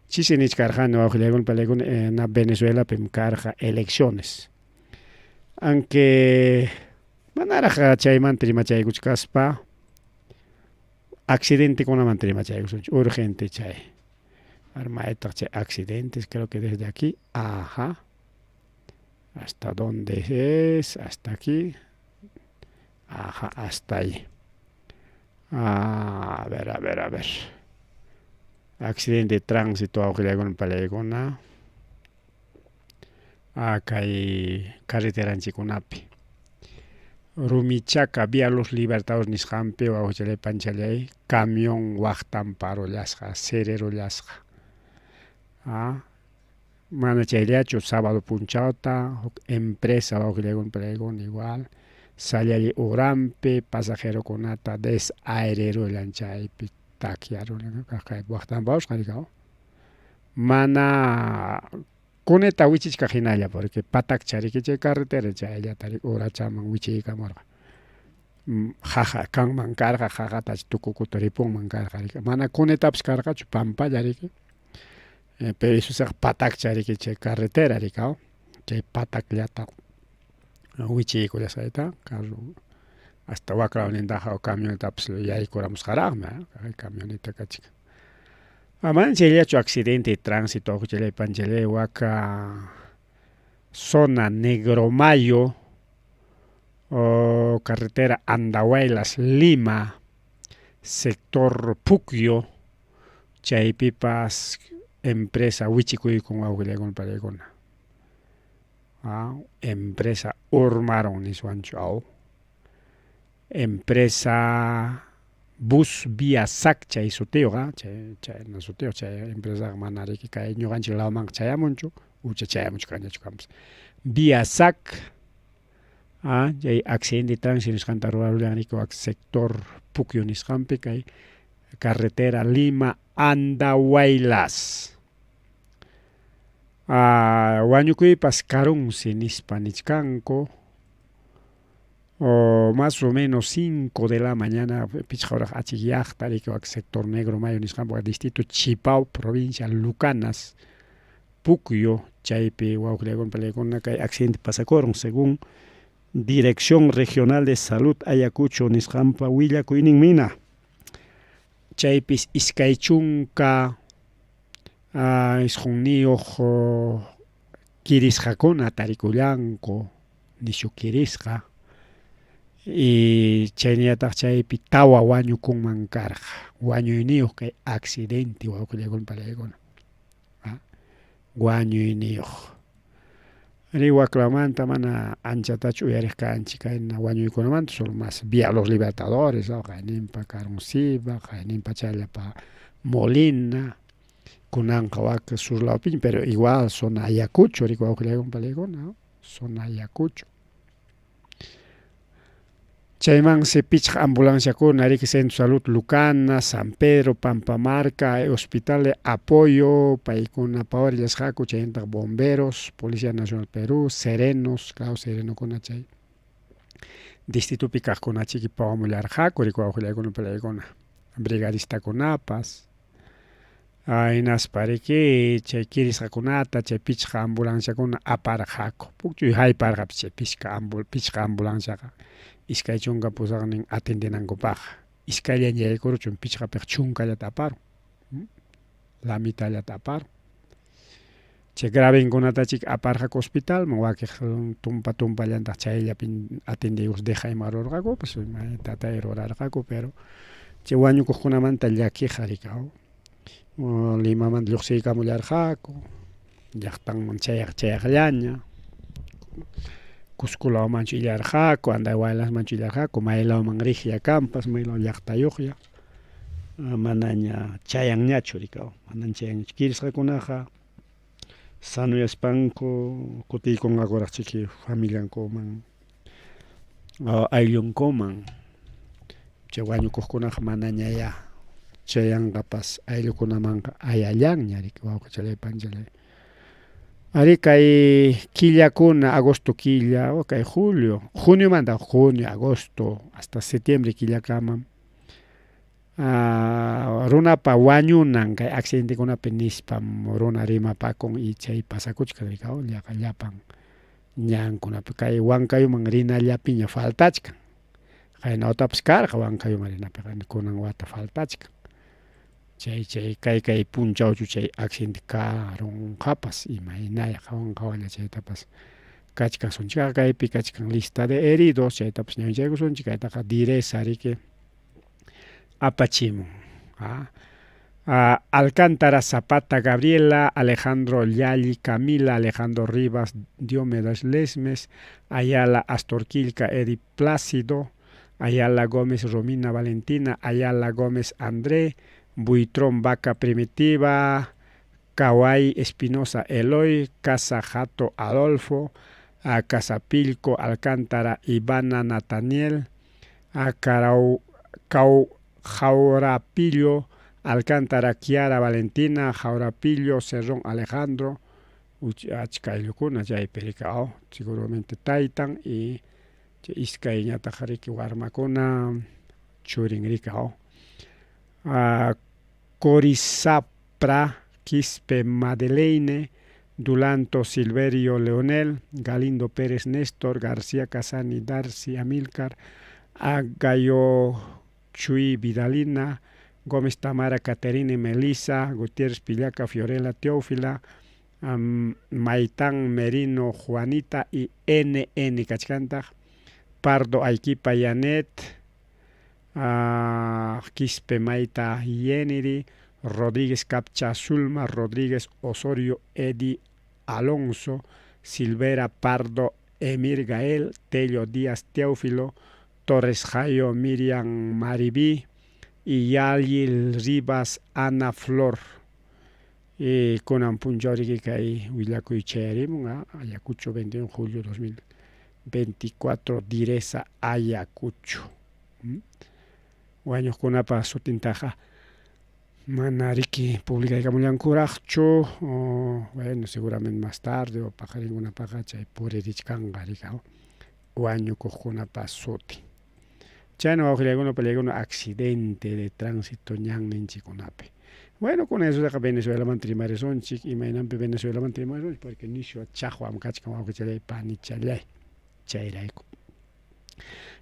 Chisi nichkarqani wawqillaykuna parillaykuna na Venezuelapim karqa elecciones. Aunque manaraq chaymanta rimachaykuchkaspa accidentekunamanta rimachaykusunchik, urgente chay. Armaytaq chay accidentes, creo que desde aquí, ajá. ¿Hasta dónde es? Hasta aquí. Ajá, hasta ahí. A ver, a ver, a ver. Accidente de tránsito, wawqillaykuna parillaykuna. Kay carreteranchikkunapi. Rumichaca, vía Los Libertadores nisqanpi wawqichalay panchalay camión waqtan parullasqa, sererullasqa. Ah, mana chayllachu sábado punchawta huk empresa wawqillaykuna parillaykuna igual sallalli uranpi pasajerokunata desairerullan chaypi takyarullan waqtan parusqa riki mana cuneta wichichkaq hinalla porque patakcha riki chay carretera chayllata riki urachaman wichiykamurqa. Qaqa kanman karqa qaqatacha tukukuta ripunman karqa riki mana cunetapas karqachu pampalla riki. Pero eso patakcha riki chay carretera riki chay patakllata wichiykullasqayta carro hasta waklawnintaqa camionetapas yaykuramusqaraqmi camioneta kachkan. Mana chayllachu accidente de tránsito wawqichalay panchalay waka zona Negromayo o carretera Andahuaylas Lima sector Pucyo chaypipas empresa wichikuykun wawqillaykuna parillaykuna. Empresa urmarun niswanchu aw. Empresa bus vía SAC chay sutiyuq chay chayna sutiyuq chay empresaqa mana riki kay ñuqanchik lawmanqa chayamunchu ucha chayamuchkanñachu kanpas. Vía SAC chay accidente de tránsito nisqanta rurarullan riki wak sector Pucyo nisqanpi kay carretera Lima Andahuaylas. Wañukuypas karunsi nispa nichkanku. O más o menos 5 de la mañana pichqa hora achikyaqta riki wak sector Negro Mayo nisqanpi distrito Chipao provincia Lucanas Pucyo chaypi wawqillaykuna parillaykuna kay accidente pasakurun según Dirección Regional de Salud Ayacucho nisqanpa willakuyninmina. Chaypis iskay chunka isqunniyuq kirisqakuna tarikullanku nishu kirisqa y chaynallataq chaypi tawa wañukunman karqa wañuyniyuq kay accidente wawqillaykuna parillaykuna wañuyniyuq. Ari waklawmanta mana anchatachu uyariq kanchik kayna wañuykunamanta, solo más vía Los Libertadores, ¿no? Qayninpa Carunsiba, qayninpa chayllapa Molina, kunanqa wak sur lawpiña, pero igual zona Ayacucho, riki wawqillaykuna palaykuna, ¿no? Zona Ayacucho. Chaymansi pichqa ambulanciakuna riki Centro Salud Lucana, San Pedro, Pampamarca, Hospital de Apoyo, paykuna pawarillasqaku, chaynataq bomberos, Policía Nacional Perú, serenos, claro, serenokuna chay distritopi kaqkuna chiki pawamullarqaku, riki wawqillaykuna palaykuna, brigadistakunapas. Hinaspa riki chay kirisqakunata chay pichqa ambulanciakuna aparqaku. Pukchuy hayparqapas chay pichqa ambul pichqa ambulanciaqa 28 atendinankupaqqa. Iskayllaña yaykuruchun pichqapiqa chunkallata aparun. La mitallata aparun. Chay gravenkunatachik aparqaku hospitalman wakiq tumpa tumpallantaq chayllapi atendiykus deja rurqakupas imaytatay rurarqaku pero chay wañukuqkunamanta llakiqa rikaw. Limamanta lluqsiykamullarqaku llaqtanman chayaq chayaqllaña Cusco lawmanchu illarqaku Andahuaylasmanchu illarqaku maylawman riqlla kanpas maylaw llaqtayuqlla manaña chayanñachu rikaw manan chayanñachu kirisqakunaqa sanuyaspanku kutiykunqakuraq chiki familiankuman ayllunkuman chay wañukuqkunaqa manañayá chayanqapas ayllukunamanqa ayallanña riki wawqichalay panchalay. Arí kay killakuna agosto killa o kay julio juniomanta junio agosto hasta septiembre killakama runapa wañunan kay accidentekunapi nispam runa rimapakun y chay pasakuchkan rikaw llaqa llapan ñankunapi kay Huancayuman rinallapiña faltachkan qayna watapas karqa Huancayuman rinapiqa kunan wata faltachkan chay chay kay kay punchawchu chay accidente karunqapas imaynaya qawan qawalla chaytapas kachkasunchik kaypi kachkan lista de heridos chaytapas ñawinchaykusunchik kaytaqa direza riki apachimun. Alcántara Zapata Gabriela, Alejandro Yalli Camila, Alejandro Rivas, Diomedes Lesmes, Ayala Astorquilca, Edi Plácido, Ayala Gómez Romina Valentina, Ayala Gómez André, Buitrón Vaca Primitiva, Kawai Espinosa Eloy, Casa Jato Adolfo, Casapilco Alcántara Ivana Nataniel, Carau, Cau, Jaurapillo Alcántara Kiara Valentina, Jaurapillo Cerrón Alejandro, achka ayllukuna chaypi rika seguramente taytan y chay iskayñataq riki warmakuna churin rika Corizapra Quispe Madeleine, Dulanto Silverio Leonel, Galindo Pérez Néstor, García Casani Darcy Amílcar, Agayo Chuy Vidalina, Gómez Tamara Caterina Melisa, Gutiérrez Pillaca Fiorella Teófila, Maitán Merino Juanita y NN kachkantaq, Pardo Aiquipa Yanet, Quispe Maita Yeniri, Rodríguez Capcha Zulma, Rodríguez Osorio Edi Alonso, Silvera Pardo Emir Gael, Tello Díaz Teófilo, Torres Jayo Miriam Maribí y Yalil Rivas Ana Flor. Kunan punchaw riki kay willakuy chayarimun Ayacucho 21 de julio 2024 Direza Ayacucho. Wañuqkunapa sutintaqa mana riki publicaykamullankuraqchu bueno seguramente más tarde o paqarinkunapaqa chay puririchkanqa rika wañukuqkunapa sutin. Chayna wawqillaykuna palaykuna accidente de tránsito ñanninchikkunapi. Bueno, con eso Venezuelamanta rimarisunchik, imaynanpi Venezuelamanta rimarisunchik porque nishu chaqwam kachkan wawqichalay panichalay chayrayku.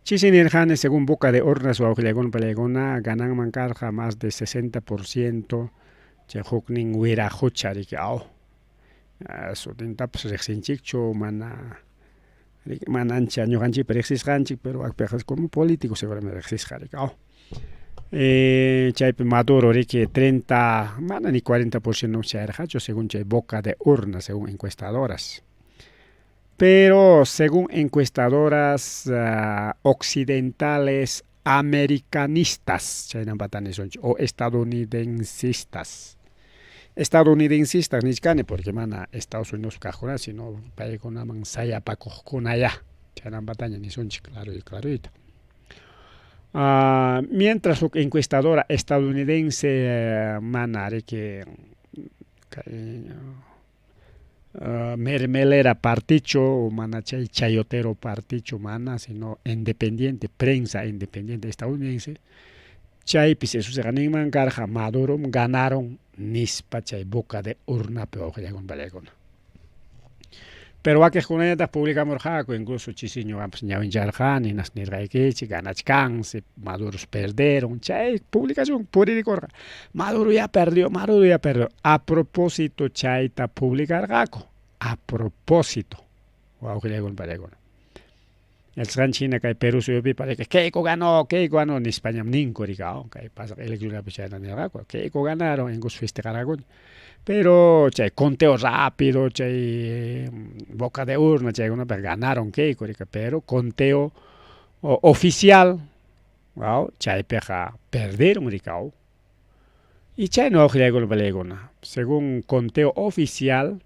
Chisi nirqani según Boca de Urnas wawqillaykuna palaykuna gananman karqa más de 60% chay huknin wiraqucha riki aw sutintapas riqsinchikchu mana mana ancha ñuqanchikpa riqsisqanchik pero wakpiqa como político seguramente riqsisqa riki aw chaypi Maduro riki 30 mana ni 40% chayarqachu según chay Boca de Urnas según encuestadoras. Pero según encuestadoras occidentales americanistas, chaynampata nisunchik, o estadounidensistas. Estadounidensistas nichkani porque mana Estados Unidos kaqkuna, sino paykunaman sayapakuqkunayá. Chaynampataña nisunchik claro y clarito. Mientras huk encuestadora estadounidense mana riki kay mermelera particho o mana chay chayotero particho mana, sino independiente, prensa independiente estadounidense, chaypis esusiqa ninman karqa Madurom ganaron nispa chay boca de urnapi wawqillakuna pallaykuna. Pero wakiqkunañataq publicamurqaku, incluso chisi ñuqapas ñawincharqani, hinas nirqaykichik, ganachkansi, Maduros perderon, chay publicación puririkurqa, Maduro ya perdió, Maduro ya perdió. A propósito chayta publicarqaku, a propósito, wawqillaykuna pallaykuna. Yachasqanchik hina kay Perú suyupi parece Keiko ganó, Keiko ganó, nispañam ninku rika, kay pasaq eleccionapi chayta nirqaku, Keiko ganaron, incluso festejarqakuña. Pero chay conteo rápido, chay boca de urna, chaykunapi ganaron Keiko rika, pero conteo oficial, chaypiqa perdieron rika. Y chayna wawqillaykuna palaykuna, según conteo oficial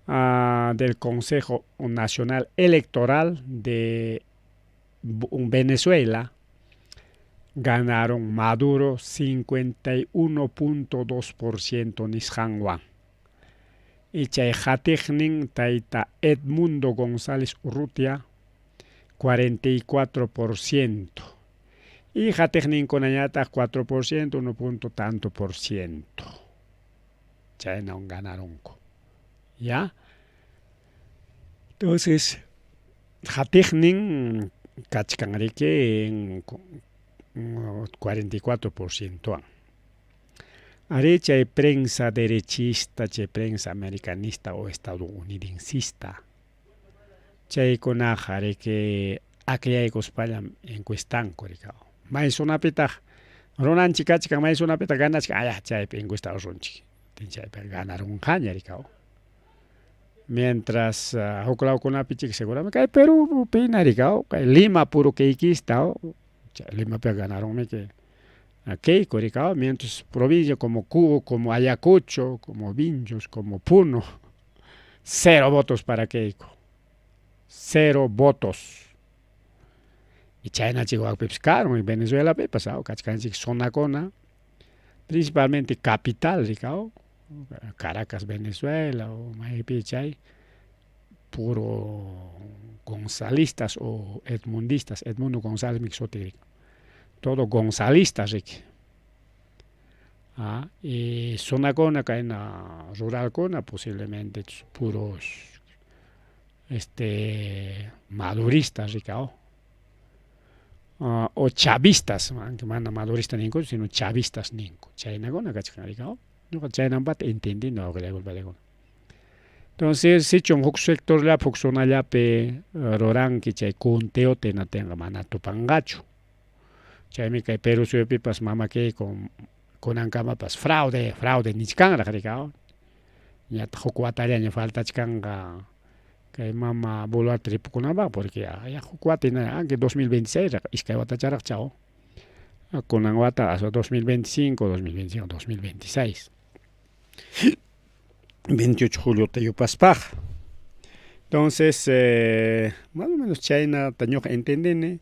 del Consejo Nacional Electoral de Venezuela, ganaron Maduro 51.2% nisqanwan. Y chay qatiqnin tayta Edmundo González Urrutia 44%. Y qatiqninkunañataq 4%, 1 punto tanto por ciento. Chaynawan ganaronku. ¿Ya? Entonces, qatiqnin kachkan riki en 44%. Ari chay prensa derechista, chay prensa americanista o estadounidensista, chaykunaqa riki akllaykuspallam encuestanku rika. May zonapitaq runanchik kachkan, may zonapitaq ganachkan, aya chaypi encuesta ruranchik. Chaypi ganarunqaña rika. Mientras huk lawkunapi chik seguramente kay Perú pina rika, kay Lima puro keikista, Limapi ganaronmi que Keiko rika, mientras provincia como Cuba, como Ayacucho, como Vinchos, como Puno, 0 votos para Keiko. 0 votos. Y chayna chik wakpipas karon, en Venezuela pipas, kachkanchik zonakuna, principalmente capital rika, Caracas, Venezuela, o maypi chay puro gonzalistas o edmundistas, Edmundo González suti, todo gonzalistas riki. Y zonakuna kayna ruralkuna posiblemente puros maduristas rika, o chavistas, aunque mana madurista ninku, sino chavistas ninku, chaynakuna kachkan rika. Ñuqa chaynampata entendino wawqillaykuna. Entonces, sichum huk sectorllapi, huk zonallapi ruranki chay conteota hinatinqa mana tupanqachu. Chaymi kay Perú suyupipas mama Keiko kunankamapas fraude, fraude nichkanraq rika. Ñataq huk watallaña faltachkanqa kay mama Boluarte ripukunanpaq, porque ya huk wata hina, aunque 2026 raq, iskay watacharaq chaw. Kunan wata hasta 2025, 2025, 2026. 28 de julio yupaspaqa. Entonces, más o menos chaynata ñuqa entendini,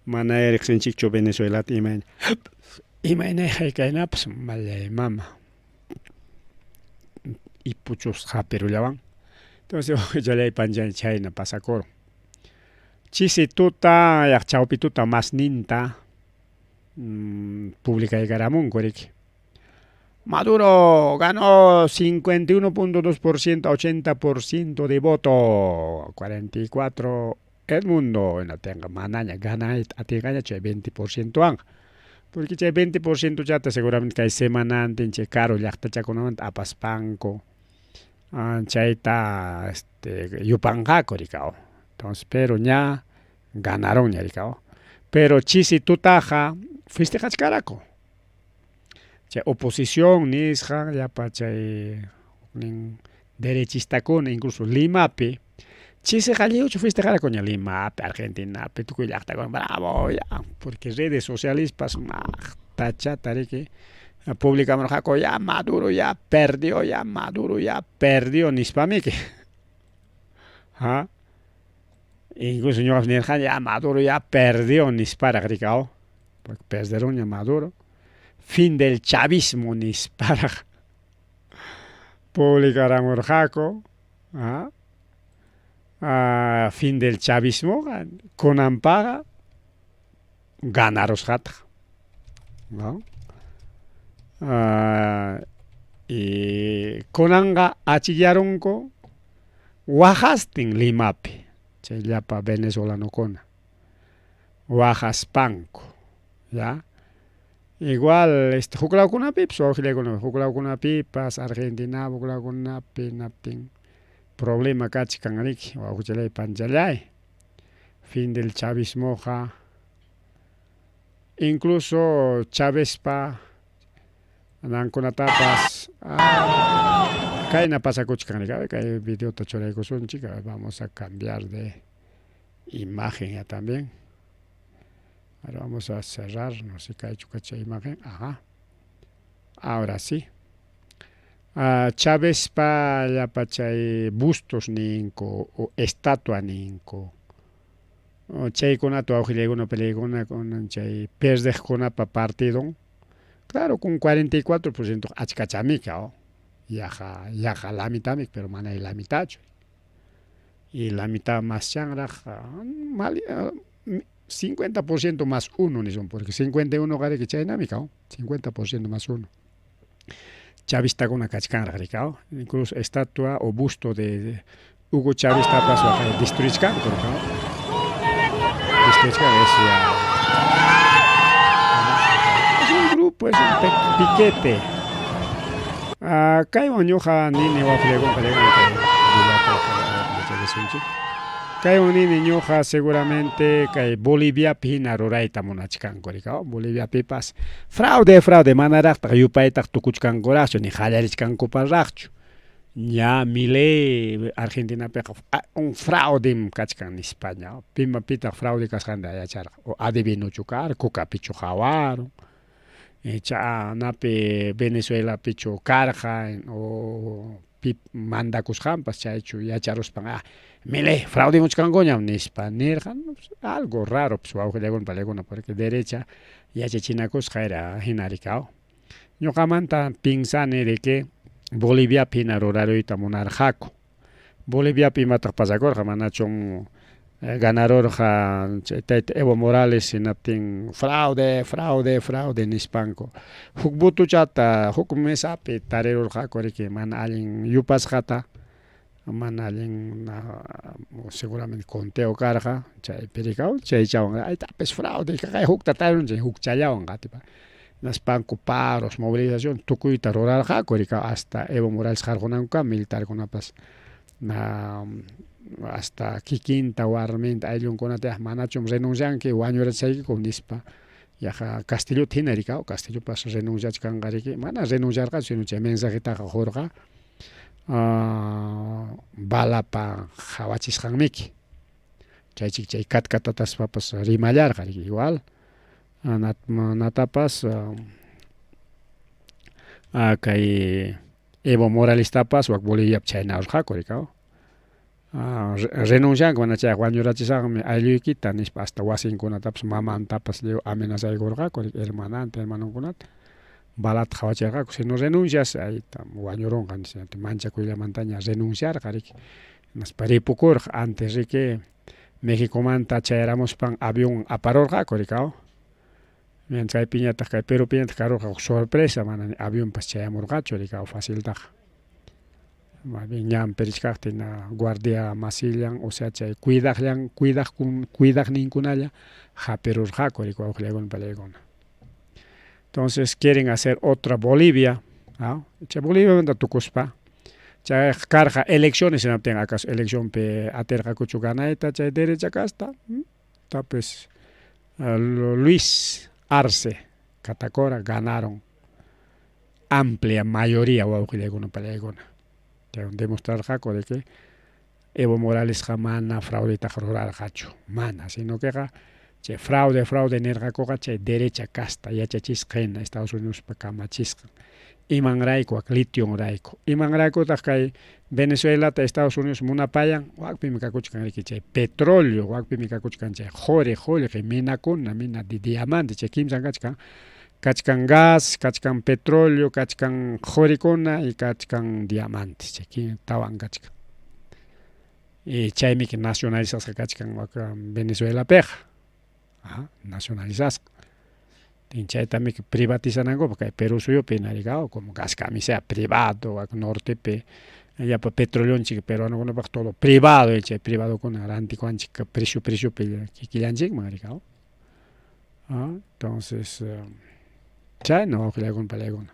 mana riqsinchikchu Venezuelata imayna imayna haykaynapas mallay mama ipuchus hapirullawan. Entonces, chay panchay chayna pasakurun. Chisi tuta, yaq chawpi tuta masninta publicaykaramunku riki. Maduro ganó 51.2% a 80% de voto, 44 Edmundo, hinatinqa manaña ganayta atinqaña chay 20% wanqa. Porque chay 20% chata seguramente kay semanantin chay karu llaqtachakunamanta apaspanku chayta yupanqaku rika. Entonces, pero ña ganaronña rika. Pero chisi tutaqa festejachkaraku. Chay oposición nisqa llapa chay nin Derechistakuna incluso Limapi chisiqa lliwchu festejarkuña Limapi, Argentinapi, tukuy llaqtakuna bravo ya, porque redes socialespas maqtachata riki publicamurqaku ya Maduro ya perdió, ya Maduro ya perdió nispamiki. Ha? Incluso ñuqapas nirqani ya Maduro ya perdió nisparaq riki aw, porque perderunña Maduro. Fin del chavismo nisparaq publicaramurqaku. ¿Ah? Ah, fin del chavismoqa kunanpaqa ganarusqataq. ¿No? Ah, y kunanqa achikyarunku waqastin Limapi chay llapa venezolanokuna waqaspanku ya Igual este huklawkunapipas wawqillaykuna huklawkunapipas Argentina huklawkunapi hinaptin problema kachkan riki wawqichallay panchallay fin del chavismoqa incluso Chavezpa nankunatapas kayna pasakuchkan riki a ver kay videota churaykusunchik a ver vamos a cambiar de imagen ya también. Ahora vamos a cerrar, no sé qué ha hecho cacha imagen. Ajá. Ahora sí. Uh, Chavezpa llapa chay bustos ninku o estatua ninku. Chaykunata wawqillaykuna peleaykuna kunan chay perdeqkunapa partidon. Claro, con 44% achkachamika, oh. Yaqa, yaqa la mitamik, pero mana la mitachu. Y la mitad más chanraq, mal, 50% más uno nisun, porque 51 qariki chaynami kaw, 50% más uno. Chavistakuna kachkanraq rikaw, incluso estatua o busto de Hugo Chávez tapas destruichkanku rikaw. Destruichkanku es ya. Es un grupo, es un piquete. Ah, kaywan ñuqa nini waqllaykun Kaywan nini ñuqa seguramente kay Boliviapi hina rurayta munachkanku rikaw, Boliviapipas fraude fraude manaraqtaq yupaytaq tukuchkankuraqchu ni qallarichkankuparaqchu. Ña Milei Argentinapiqa un fraudem kachkan nispaña, pima pitaq fraude kasqanta yacharqa o adivinochu karqa, kukapichu qawarun. Icha napi Venezuelapichu karqa o pip mandakusqanpas chaychu yacharuspan ah Milei fraudemuchkankuñam nispa nirqa, algo raro pues wawqillaykuna palaykuna porque derecha yachachinakusqa era hina rikaw. Ñuqamanta pinsani de que Boliviapi hina ruraruyta munarqaku. Boliviapi imataq pasakurqa manachum ganarurqa chay tayta Evo Morales hinaptin fraude, fraude, fraude nispanku huk votochata huk mesapi tarirurqaku riki mana allin yupasqata mana allin seguramente conteo karqa chaypi rikaw chaychawan aytapis fraude kay hukta tarirunchik hukchallawan qatipa hinaspanku paros, movilización tukuyta rurarqaku rikaw hasta Evo Morales qarqunankukama militarkunapas hasta kikinta warminta ayllunkunata manachum renuncianki wañurachaykiku nispa yaqa Castillota hina rikaw Castillopas renunciachkanqa riki mana renunciarqachu sino chay mensajetaqa qurqa balapa qawachisqanmiki chaychik chay katkatataspapas rimallarqa riki igual natapas kay Evo Moralestapas wak Boliviapi chayna rurqaku rikaw. Renuncianku mana chayqa wañurachisaqmi aylluykita nispa hasta wasinkunatapas mamantapas lliw amenazaykurqaku hermananta hermanonkunata balata qawachirqaku si no renuncias ayta wañurunqa nispa manchakuyllamantaña renunciarqa riki hinaspa ripukurqa antes riki Mexicomanta chayaramuspan avión aparurqaku rikaw. Chaypiñataq kay Perupiñataq karurqa huk sorpresa mana ni avionpas chayamurqachu rikaw faciltaqa. Más bien ñanpi richkaqtin guardia masillan o sea chay cuidaqllan cuidaqkun cuidaqninkunalla hapirurqaku riki wawqillaykuna palaykuna. Entonces quieren hacer otra Bolivia, ¿ah? Chay Boliviamanta tukuspa chayqa karqa elecciones hinaptin acaso eleccionpi atirqakuchu ganayta chay derecha kasta tapis Luis Arce Catacora ganaron amplia mayoría wawqillaykuna palaykuna. Chaywan demostrarqaku de que Evo Moralesqa mana fraudetaqa rurarqachu, mana, sino queqa chay fraude fraude nirqakuqa chay derecha casta yachachisqa hina Estados Unidospa kamachisqan. Imanrayku wak litionrayku. Imanraykutaq kay Venezuelata Estados Unidos munapayan? Wakpimi kakuchkan riki chay petróleo, wakpimi kakuchkan chay quri, qullqi, minakuna, mina de diamante, chay kimsan kachkan. Kachkan gas, kachkan petróleo, kachkan qurikuna y kachkan diamantes, chay tawan kachkan. Y chaymi nacionalizasqa kachkan wak Venezuelapiqa. Aha, nacionalizasqa. Chayta miki privatizanankupaq kay Perú suyupi narikao como gas camisea privado, wak nortepi llapa petroleonchik peruanokunapaq todo privado, chay privadokuna rantikuwanchik precio preciopi kikillanchikman rikao. Ah, entonces chayna wawqillaykuna palaykuna.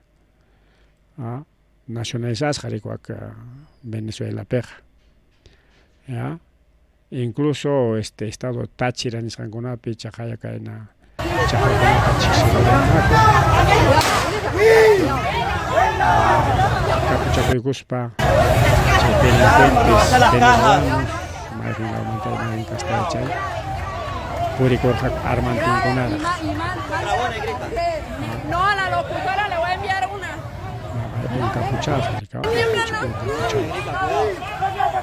Ah, nacionalizasqa rikuwak Venezuelapiqa. Ya. Incluso este estado Táchira nisqankunapi chaqaya kayna chaqrakunata chiksilurarqaku. Kapuchakuykuspa chay delincuentes venezolanos mayqin lawmanta mayqin kastaya chay purikurqaku armantinkunaraq. No, a la locutora le voy a enviar una. Encapuchados,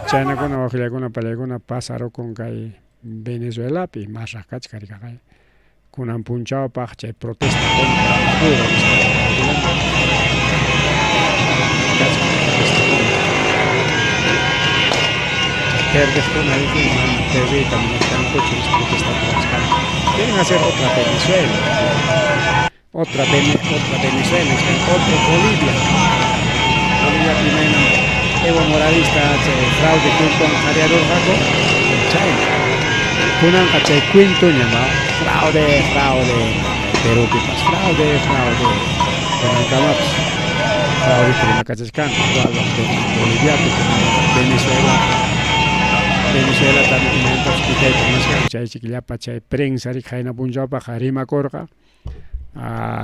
Chaynakuna waqllakuna palaykuna pasarukun kay Venezuelapi masraq kachkan rikaqay. Kunan punchawpaq chay protesta contra Maduro kachkan protesta contra. Perdeqkuna riki mana perdiyta munachkankuchu protesta ruwachkanku. Quieren hacer otra Venezuela. Otra, Vene otra Venezuela, otro Bolivia. Bolivia imaynam Evo Moralista chay fraude cuentowan qaryarurqaku chayna. Kunanqa chay cuentoñam fraude, fraude, Perupipas fraude, fraude. Kunankamapas fraudeta rimakachachkanku igual Boliviapi, Venezuelapi. Venezuelata imaynatapas quitayta munachkanku chaychik llapa chay prensa riki qayna punchawpaq rimakurqa.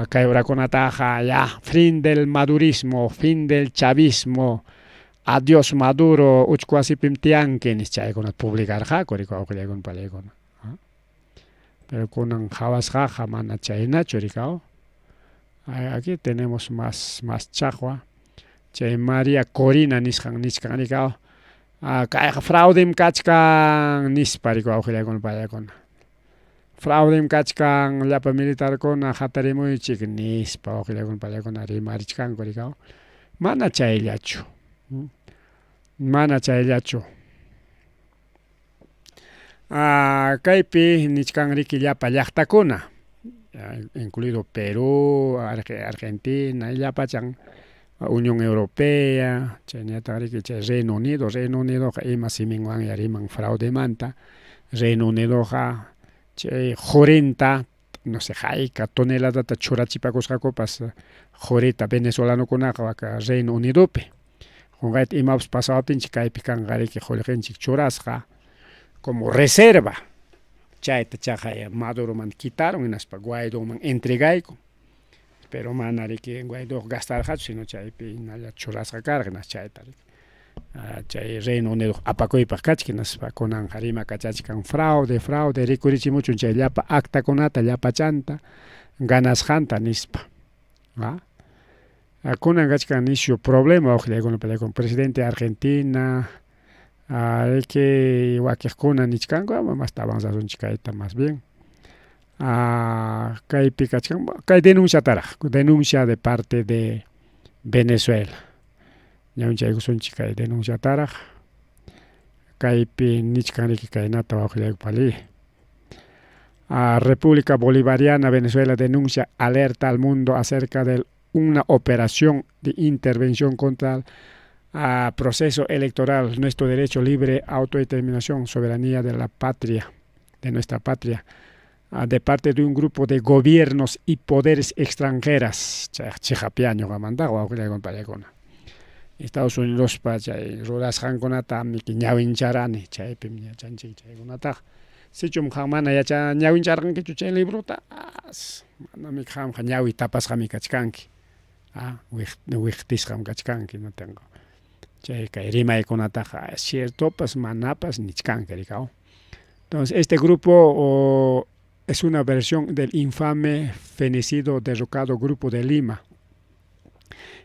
Kay horakunataqa ya fin del madurismo, fin del chavismo, adiós Maduro, uchku wasipim tiyanki nispa chaykunata publicarqaku riki wawqillaykuna palaykuna. Pero kunan qhawasqaqa mana chaynachu rikaw. Aquí tenemos más, más chaqwa. Chay María Corina nisqan nichkan rikaw. Kayqa fraudim kachkan nispa riki wawqillaykuna palaykuna. Fraudim kachkan llapa militarkuna hatarimuychik nispa wawqillakuna pallakuna rimarichkanku rikaw. Mana chayllachu. Mana chayllachu. Kaypi nichkan riki llapa llaqtakuna, incluido Perú, Argentina, llapachan Unión Europea, chaynallataq riki chay Reino Unido, Reino Unidoqa ima siminwanya riman fraudemanta, Reino Unidoqa chay qurinta no sé hayka toneladata churachipakusqakupas qurita venezolanokunaqa waka Reino Unidopi. Qunqayta imapas pasawaptinchik kaypi kanqa riki qullqinchik churasqa como reserva. Chayta chaqay Maduroman quitaron hinaspa Guaidoman entregaykun. Pero mana riki Guaidoqa gastarqachu sino chaypi hinalla churasqa karqa hinaspa chayta riki chay Reino Unido apakuypaq kachkan hinaspa kunanqa rimakachachkan fraude, fraude rikurichimuchun chay llapa actakunata llapachanta ganasqanta nispa. Kunan kachkan nisyu problema wawqillaykuna palaykuna presidente Argentina riki wakiqkuna nichkanku ama masta avanzasunchik kayta más bien. Kaypi kachkan kay denunciataraq denuncia de parte de Venezuela. Ñawinchaykusunchik kay denunciataraq kaypi nichkan riki kaynata wawqillayku pali. República Bolivariana Venezuela denuncia alerta al mundo acerca de una operación de intervención contra el proceso electoral, nuestro derecho libre, autodeterminación, soberanía de la patria, de nuestra patria, de parte de un grupo de gobiernos y poderes extranjeras. Chayqa ñuqamantaqa wawqillaykuna palaykuna. Estados Unidospa chay rurasqankunata miki ñawincharani, chaypim yachanchik chaykunataqa. Sichum qam mana yacha ñawincharqankichu chay librota, manami qamqa ñawi tapasqami kachkanki. Wiqtisqam kachkanki natinqa. Chay kay rimaykunataqa ciertopas manapas nichkanki rikaw. Entonces este grupo o, es una versión del infame fenecido derrocado Grupo de Lima,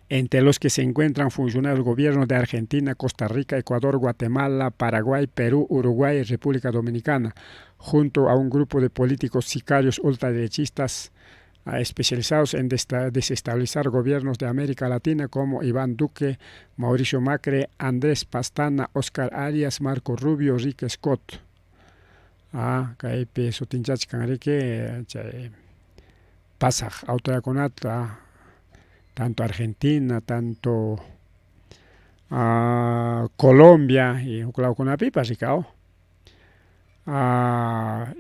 entre los que se encuentran funcionarios del gobierno de Argentina, Costa Rica, Ecuador, Guatemala, Paraguay, Perú, Uruguay y República Dominicana, junto a un grupo de políticos sicarios ultraderechistas especializados en desestabilizar gobiernos de América Latina como Iván Duque, Mauricio Macri, Andrés Pastana, Oscar Arias, Marco Rubio, Rick Scott. Ah, kaypi sutinchachkan riki chay pasaq autoridadkunata tanto Argentina, tanto Colombia y huk lawkunapipas rikaw.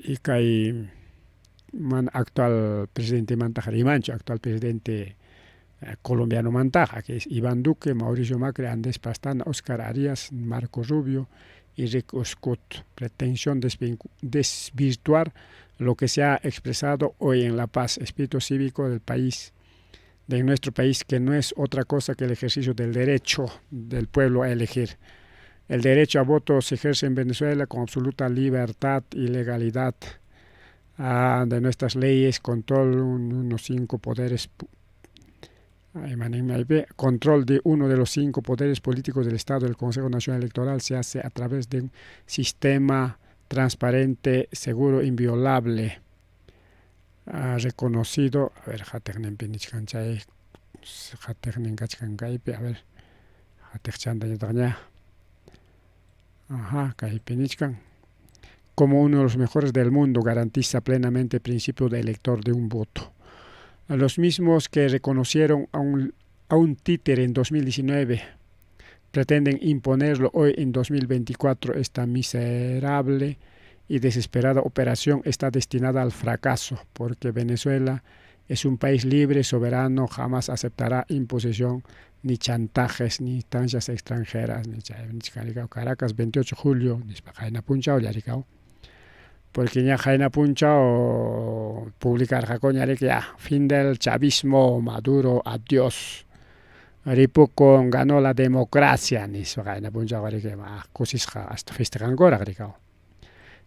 Y kay mana actual presidentemantaqa rimanchu, actual presidente colombianomantaqa, que es Iván Duque, Mauricio Macri, Andrés Pastrana, Oscar Arias, Marco Rubio y Rick Scott. Pretensión desvirtuar lo que se ha expresado hoy en La Paz, espíritu cívico del país, de nuestro país, que no es otra cosa que el ejercicio del derecho del pueblo a elegir. El derecho a voto se ejerce en Venezuela con absoluta libertad y legalidad de nuestras leyes, control unos 5 poderes, control de uno de los 5 poderes políticos del Estado, el Consejo Nacional Electoral, se hace a través de un sistema transparente, seguro, inviolable, reconocido. A ver, hatiqninpi nichkan chay, hatiqnin kachkan kaypi, a ver, hatiqchantañataqña. Ajá, kaypi nichkan. Como uno de los mejores del mundo, garantiza plenamente el principio de elector de un voto. A los mismos que reconocieron a un títere en 2019, pretenden imponerlo hoy en 2024. Esta miserable y desesperada operación está destinada al fracaso, porque Venezuela es un país libre, soberano, jamás aceptará imposición, ni chantajes, ni instancias extranjeras. Ni Caracas, 28 de julio, nispa qayna punchaw llarikaw. Porque ña qayna punchaw publicarqakuña riki ya, fin del chavismo, Maduro, adiós. Ripukun, ganó la democracia, nispa qayna punchaw riki, kusisqa hasta festejankuraq rikaw.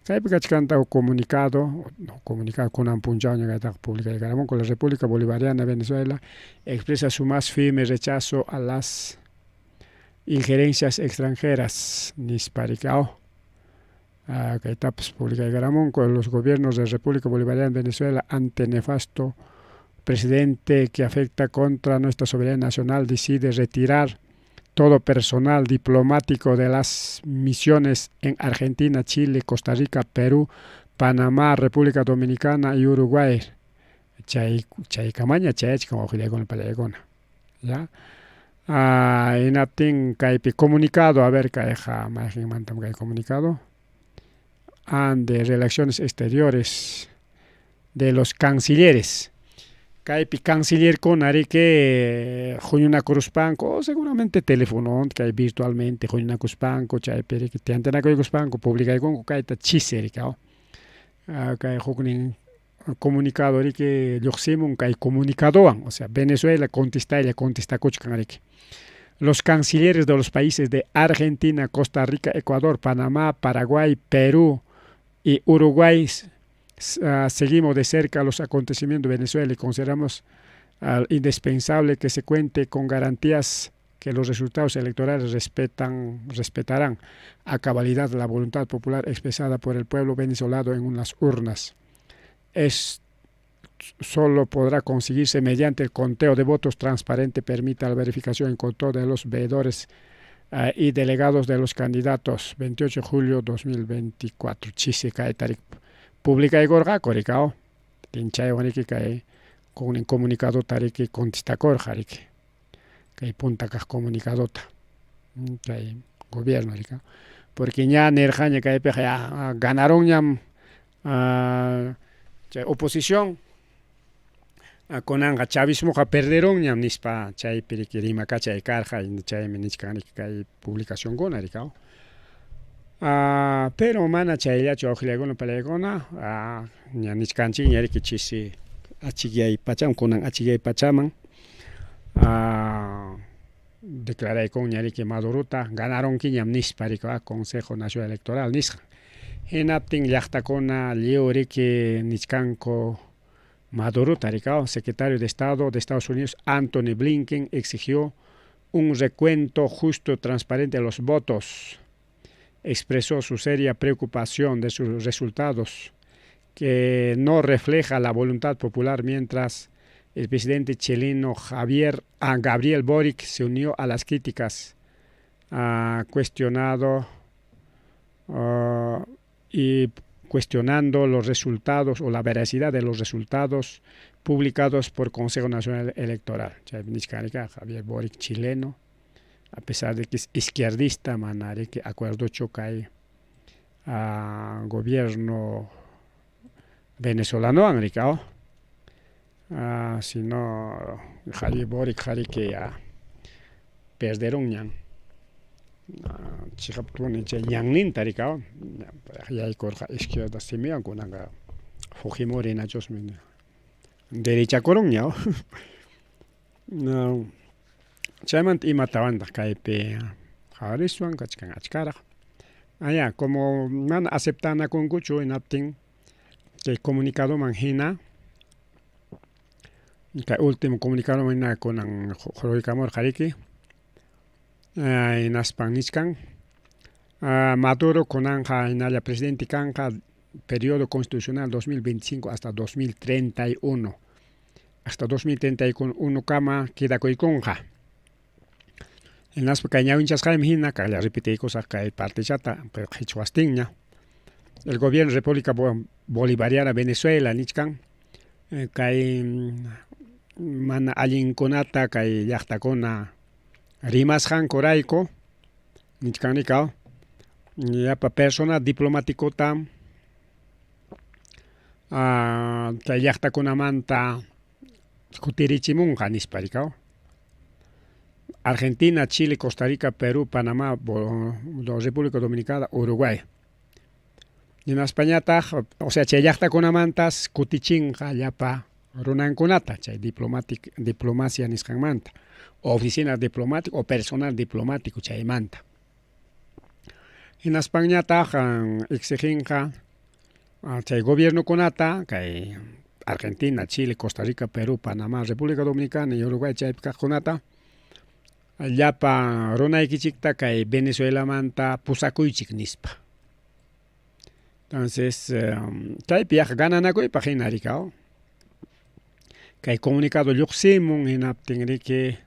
Kaypi kachkanta huk comunicado, comunicado kunan punchawña kaytaqa publicaykaramunku. La República Bolivariana de Venezuela expresa su más firme rechazo a las injerencias extranjeras, nispa rikaw. Kaytapas publicaykaramunku. Los gobiernos de la República Bolivariana de Venezuela, ante nefasto presidente que afecta contra nuestra soberanía nacional, decide retirar todo personal diplomático de las misiones en Argentina, Chile, Costa Rica, Perú, Panamá, República Dominicana y Uruguay. Chay chaykamaña chayachkan wawqillaykuna panillaykuna. Ya. Hinaptin kaypi comunicado, a ver, kayqa mayqinmantam kay comunicado. De Relaciones Exteriores de los cancilleres. Kaypi cancillerkuna riki huñunakuruspanku o seguramente telefono kay virtualmente huñunakuspanku chaypi riki tanteanakuykuspanku publicaykunku kayta chisi rikaw. Kay huknin comunicado riki lluqsimun kay comunicadowan, o sea, Venezuela contestaylla contestakuchkan riki. Los cancilleres de los países de Argentina, Costa Rica, Ecuador, Panamá, Paraguay, Perú y Uruguay seguimos de cerca los acontecimientos de Venezuela y consideramos indispensable que se cuente con garantías que los resultados electorales respetarán a cabalidad la voluntad popular expresada por el pueblo venezolano en unas urnas. Es solo podrá conseguirse mediante el conteo de votos transparente permita la verificación y control de los veedores y delegados de los candidatos. 28 de julio 2024. Chisi kay tarik publicaykurqaku rikaw. Tinchaywan riki kay con comunicado tariki contestakurqa riki. Kay punta kaq comunicadota. Kay gobierno rikaw. Porque ña nirqaña kaypiqa ya ganaronñam chay oposición, kunanqa chavismoqa perderonñam nispa chaypi riki rimakachay karqa, chaymi nichkan riki kay publicacionkuna rikaw. Pero mana chayllachu wawqillaykuna panillaykuna, ña nichkanchikña riki chisi achikyay pachaman, kunan achikyay pachaman. Declaraykunña riki Madurota ganarunkiñam nispa riki Consejo Nacional Electoral nisqan. Hinaptin llaqtakuna lliw riki nichkanku Madurota riki secretario de Estado de Estados Unidos Anthony Blinken exigió un recuento justo y transparente de los votos. Expresó su seria preocupación de sus resultados, que no refleja la voluntad popular, mientras el presidente chileno Javier Gabriel Boric se unió a las críticas, ha cuestionado y cuestionando los resultados o la veracidad de los resultados publicados por Consejo Nacional Electoral. Javier Boric chileno, a pesar de que es izquierdista, mana riki acuerdochu kay gobierno venezolanowan riki si no Javier Boric qariki perderunñan chiqaptuni chay ñanninta riki yaykurqa izquierda simiwan kunanqa Fujimori hinachusmi derechakurunña. Chaymanta imatawantaq kaypi qawariswan kachkan achkaraq. Ya, como mana aceptanakunkuchu hinaptin chay comunicadoman hina kay último comunicadoman hina kunan hurquykamurqa riki hinaspan nichkan Maduro kunanqa hinalla presidente kanqa periodo constitucional 2025 hasta 2031, hasta 2031 kama quedakuykunqa. Hinaspa kay ñawinchasqaymi hina kaqlla repetiykusaq kay partechata qhichwastinña. El gobierno República Bolivariana Venezuela nichkan kay mana allinkunata kay llaqtakuna rimasqankurayku nichkan rikaw llapa personal diplomáticota chay llaqtakunamanta kutirichimunqa nispa rikaw. Argentina, Chile, Costa Rica, Perú, Panamá, República Dominicana, Uruguay. Hinaspañataq, o sea, chay llaqtakunamantas kutichinqa llapa runankunata, chay diplomacia nisqanmanta, oficina diplomática o personal diplomático chaymanta. Hinaspañataq exijinqa chay gobiernokunata, kay Argentina, Chile, Costa Rica, Perú, Panamá, República Dominicana y Uruguay chaypi kaqkunata, llapa runaykichikta kay Venezuelamanta pusakuychik nispa. Entonces, chaypi yaqa gananakuypaq hina rikaw. Kay comunicado lluqsimun hinaptin riki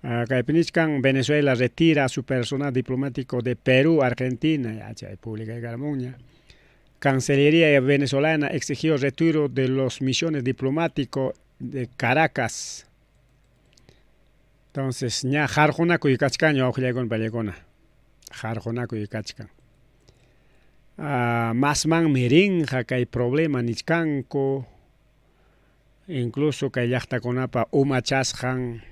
kaypi nichkan Venezuela retira a su personal diplomático de Perú, Argentina, ya chay publicaykaramunña. Cancillería venezolana exigió retiro de los misiones diplomáticos de Caracas. Entonces, ña harqunakuy kachkanña wawqillaykuna pallaykuna. Harqunakuy kachkan. Masmanmi rinqa kay problema nichkanku. Incluso kay llaqtakunapa umachasqan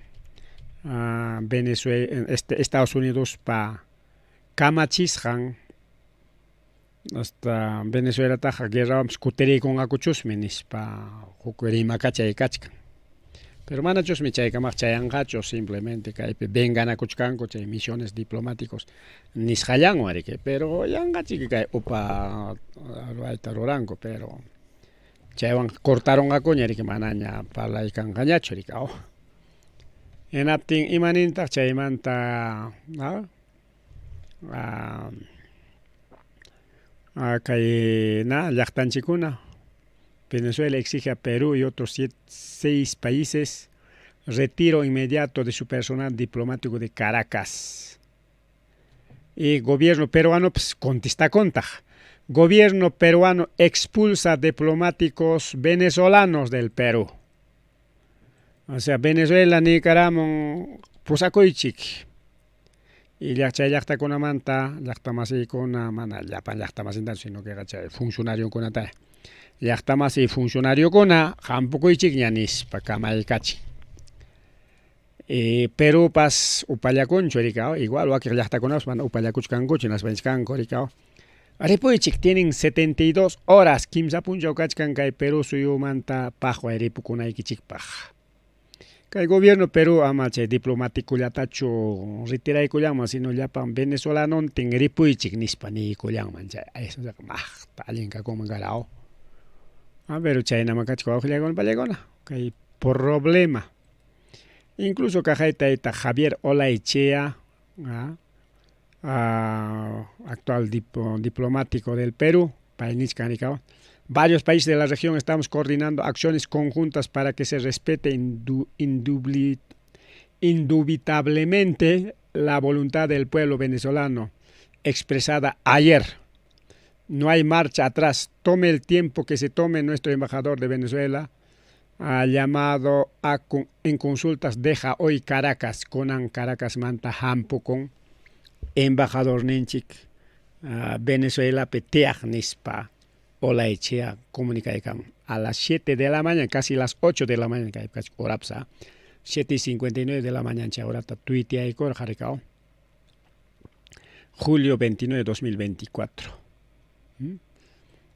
Venezuela, Estados Unidospa kamachisqan hasta Venezuelataqa guerrawanpas kutiriykunqakuchusmi nispa huk rimakachay kachkan. Pero manachusmi chaykamaq chayanqachu, simplemente kaypi venganakuchkanku chay misiones diplomáticos nisqallanwan riki, pero yanqachiki kay upa ruwayta ruranku, pero chaywan cortarunqakuña riki manaña parlaykanqañachu riki. Hinaptin imanintaq chaymanta kay na llaqtanchikkuna. Venezuela exige a Perú y otros 6 países retiro inmediato de su personal diplomático de Caracas. Y gobierno peruano pues, contesta conta. Gobierno peruano expulsa diplomáticos venezolanos del Perú. O sea, Venezuela nikaramun pusakuychik. Y chay llaqtakunamanta llaqtamasiykuna mana llapan llaqtamasintachu sino que chay funcionariokunata llaqtamasi funcionariokuna hampukuychikña nispa kamaykachin. Perupas upallakunchu rikaw, igual wakin llaqtakunapas mana upallakuchkankuchu hinaspa nichkanku rikaw. Ripuychik tienen 72 horas kimsa punchaw kachkan kay Perú suyumanta paqway ripukunaykichikpaq. Kay gobierno Perú ama chay diplomáticollatachu retiraykullanman, sino llapan venezolanontin ripuychik nispa niykullanman chay maqta allin kakunman kara. A pero chaynaman kachka wawqillaykuna pallaykuna kay problema. Incluso kaqay tayta Javier Olaechea, actual diplomático del Perú, pay nichkan rikawan. Varios países de la región estamos coordinando acciones conjuntas para que se respete indubitablemente la voluntad del pueblo venezolano expresada ayer. No hay marcha atrás. Tome el tiempo que se tome. Nuestro embajador de Venezuela ha llamado a en consultas, deja hoy Caracas, kunan Caracas manta hampukun embajador ninchik Venezuela tiyaq nispa Olaechea comunicaykamun a las 7 de la mañana, casi las 8 de la mañana, horapsa, 7:59 de la mañana, chay horata tuiteaykurqa rikaw. Julio 29 de 2024.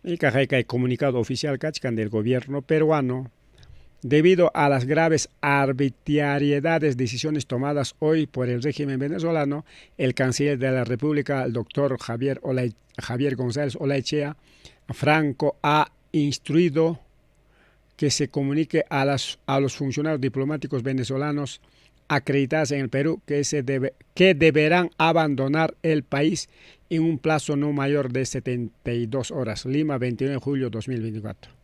Y kaqay comunicado oficial kachkan del gobierno peruano. Debido a las graves arbitrariedades, decisiones tomadas hoy por el régimen venezolano, el canciller de la República, el doctor Javier González Olaechea Franco, ha instruido que se comunique a los funcionarios diplomáticos venezolanos acreditados en el Perú que deberán abandonar el país en un plazo no mayor de 72 horas. Lima, 29 de julio de 2024.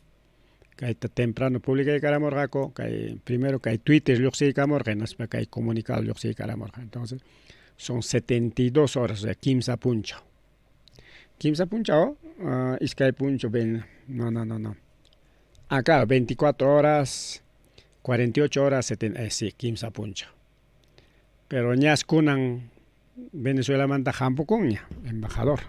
Kayta temprano publicaykaramurqaku, kay primero kay Twitter lluqsiykamurqa, hinaspa kay comunicado lluqsiykaramurqa. Entonces, son 72 horas, o sea, kimsa punchaw. Kimsa punchaw, iskay punchaw, ven, no, no, no, no. Ah, claro, 24 horas, 48 horas, sí, kimsa punchaw. Pero ñas kunan Venezuelamanta hampukunña, embajador.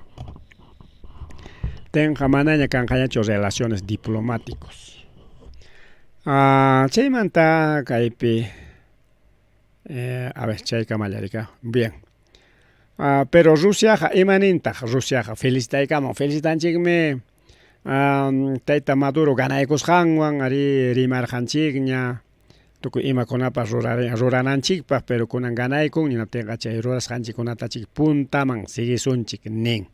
Tenqa manaña kanqañachu relaciones diplomáticos. Chaymanta kaypi, a ver, chaykamalla rika. Bien. Pero Rusiaqa imanintaq? Rusiaqa felicitaykamun, felicitanchikmi tayta Maduro ganaykusqanwan, ari rimarqanchikña tukuy imakunapas rurananchikpaq, pero kunan ganaykun, hinaptinqa chay rurasqanchikkunatachik puntaman siguisunchik nin.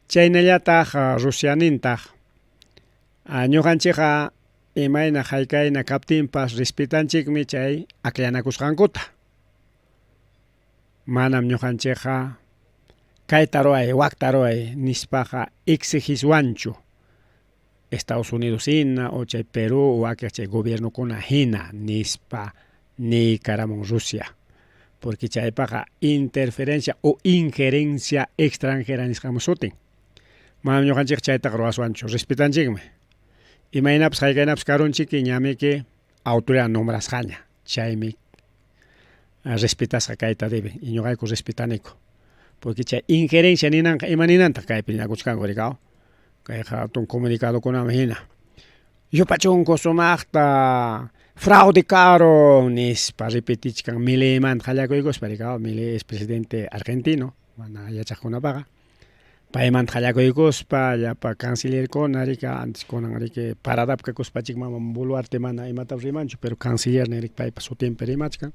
Chaynallataq Rusia nintaq, ñuqanchikqa imayna haykayna kaptinpas respetanchikmi chay akllanakusqankuta. Manam ñuqanchikqa kayta ruray, wakta ruray nispaqa exigiswanchu Estados Unidos hina o chay Perú o wakin chay gobiernokuna hina nispa niykaramun Rusia. Porque chaypaqa interferencia o injerencia extranjera nisqamu sutin. Manam ñuqanchikqa chaytaqa ruwaswanchu, respetanchikmi. Imaynapas haykaynapas karunchiki ñamiki autoridad nombrasqaña, chaymi respetasqa kayta deben y ñuqayku respetaniku. Porque chay injerencia ninanqa ima ninantaq kaypi ninakuchkanku rikaw. Kayqa hatun comunicadokunaman hina. Yupachunku sumaqta fraude caro nispa repetichkan Mileymanta qallakuykuspa rikaw. Milei es presidente argentino, mana yachaqkunapaqa. Paymanta qallakuykuspa llapa cancillerkuna rika antes kunan riki paradapi kakuspachik mama Boluarte mana imatapas rimanchu, pero canciller riki paypa sutinpi rimachkan.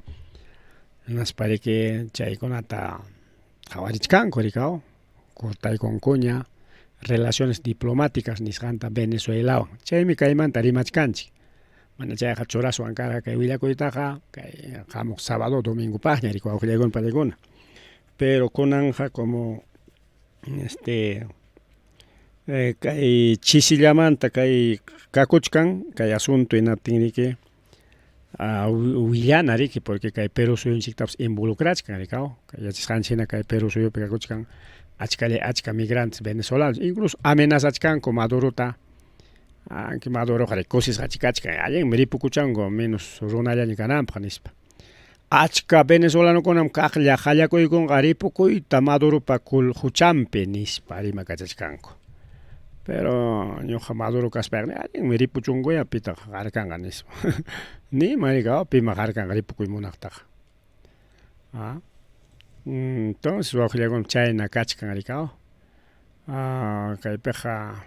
Hinaspa riki chaykunata qhawarichkanku rikaw, cortaykunkuña relaciones diplomáticas nisqanta Venezuelawan. Chaymi kaymanta rimachkanchik. Mana chayqa churaswan karqa kay willakuytaqa kay hamuq sábado domingopaqña riki wawqillaykuna pallaykuna. Pero kunanja como kay chisillamanta kay kakuchkan kay asunto hinaptin riki willana riki porque kay Perú suyunchiktapas involucrachkan rikaw. Yachasqanchik hina kay Perú suyupi kakuchkan achkalla achka migrantes venezolanos, incluso amenazachkanku Madurota. Aunque Maduroqa kusisqachi kachkan, allinmi ripukuchanku menos runallaña kananpaq nispa. Achka venezolanokunam kaqlla qallakuykunqa ripukuyta Maduropa huchanpi nispa rimakachachkanku. Pero ñuqa Maduro kaspayqa allinmi ripuchunkuya pitaq harkanqa nispa. Nima rika pima harkanqa ripukuy munaqtaqa. Entonces wawqillaykuna chayna kachkan rikaw. Kaypiqa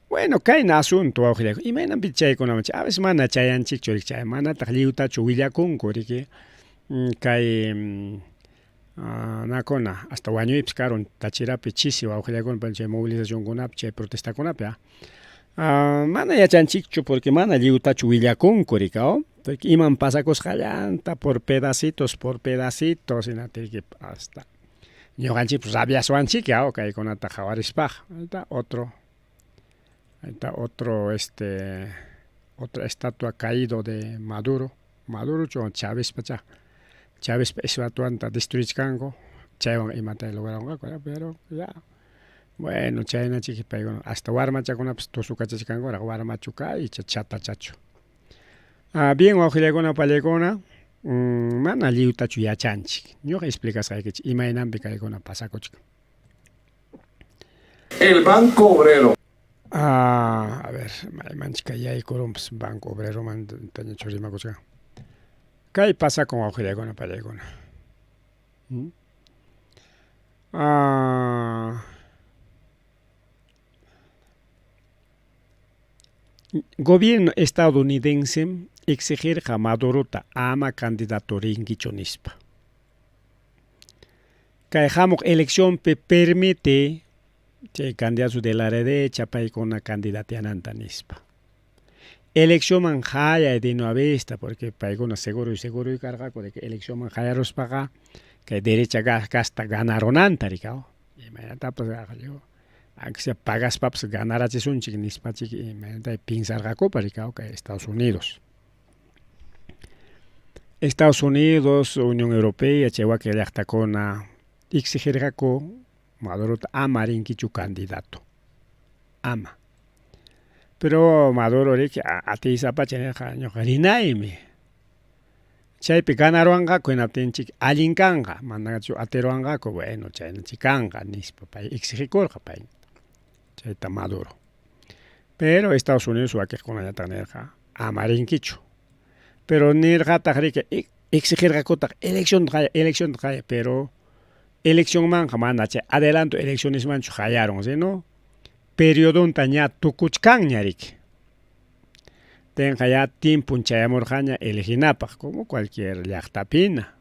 Bueno, kayna asunto wawqillakuna, imaynanpi chaykunaman a veces mana chayanchikchu riki chay manataq lliwtachu willakunku riki kay nakuna hasta wañuypis karun Tachirapi chisi wawqillakuna chay movilizacionkunapi chay protestakunapi mana yachanchikchu porque mana lliwtachu willakunku riki porque iman pasakusqallanta por pedacitos por pedacitos hinaptinki hasta ñuqanchikpas rabiaswanchik kaykunata qhawarispaqa ahí otro ahí está otro este otra estatua caído de Maduro Madurochu Chavezpacha Chavezpa estatuanta destruichkanku chaywan imata logranqaku pero ya bueno chaynachiki paykuna hasta warmachakunapas tusukachachkankuraq warmachu kay icha chatachachu bien wawqillakuna pallaykuna mana lliwtachu yachanchik ñuqa explicasqaykichik imaynanpi kaykuna pasakuchkan. El Banco Obrero. A ver, maymanchik yaykurunpas Banco Obreromantañachu rimakuchkan. Kay pasakun wawqillakuna pallaykuna. Gobierno estadounidense exigirqa Madurota ama candidato rinkichu nispa. Kay hamuq eleccionpi permite chay candidato de la derecha paykuna candidatiananta nispa. Eleccionman hayay de una vez porque paykuna seguro y seguro y karqaku de que eleccionman hayaruspaqa kay derecha casta ganaronanta rikaw. Imaynatapas aunque sea pagaspapas ganarachisunchik nispachik imaynata pinsarqakupas rikaw kay Estados Unidos. Estados Unidos, Unión Europea, chay wakin llaqtakuna exigirqaku Madurota ama rinkichu candidato. Ama. Pero Maduro riki atiysapacha nirqa ñuqa rinaymi. Chaypi ganaruwanqaku hinaptinchik allin kanqa, manachu atiruwanqaku, bueno chaynachik kanqa nispa pay exigikurqa pay chayta Maduro. Pero Estados Unidos wakiqkunañataq nirqa ama rinkichu. Pero nirqataq riki exigirqakutaq eleccionta qaya, eleccionta qaya, pero eleccionmanqa mana chay adelanto eleccionesmanchu hayarun, sino periodonta ña tukuchkanña riki. Tenqa ya tiempon chayamurqaña eleginapaq como cualquier llaqtapina,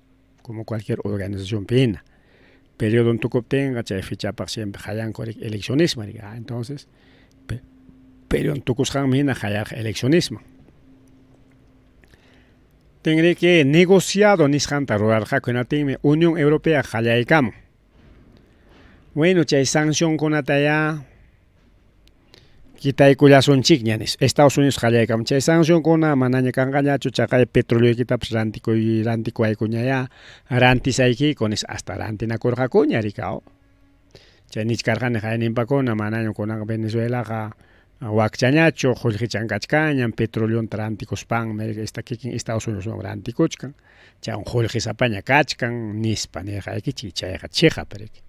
como cualquier organizacionpina. Periodon tukuptinqa chay fechapaq siempre hayanku riki eleccionisman riki. Entonces periodon tukusqanman hina hayarqa eleccionisman. Tinriki negociado nisqanta rurarqaku hinaptinmi Unión Europea qallaykamun. Bueno, chay sancionkunata ya quitaykullasunchikña nispa. Estados Unidos qallaykamun. Chay sancionkuna manaña kanqañachu chaqay petroleoykitapas rantikuy rantikuwaykuña ya rantisaykiku nispa hasta rantinakurqakuña rikaw. Chay nichkarqani qayninpakuna manaña kunanqa Venezuelaqa wakchañachu qullqichan kachkanñam petroleonta rantikuspanmi esta kikin Estados Unidos rantikuchkan chaywan qullqisapaña kachkan nispa nirqaykichik chayqa chiqap riki.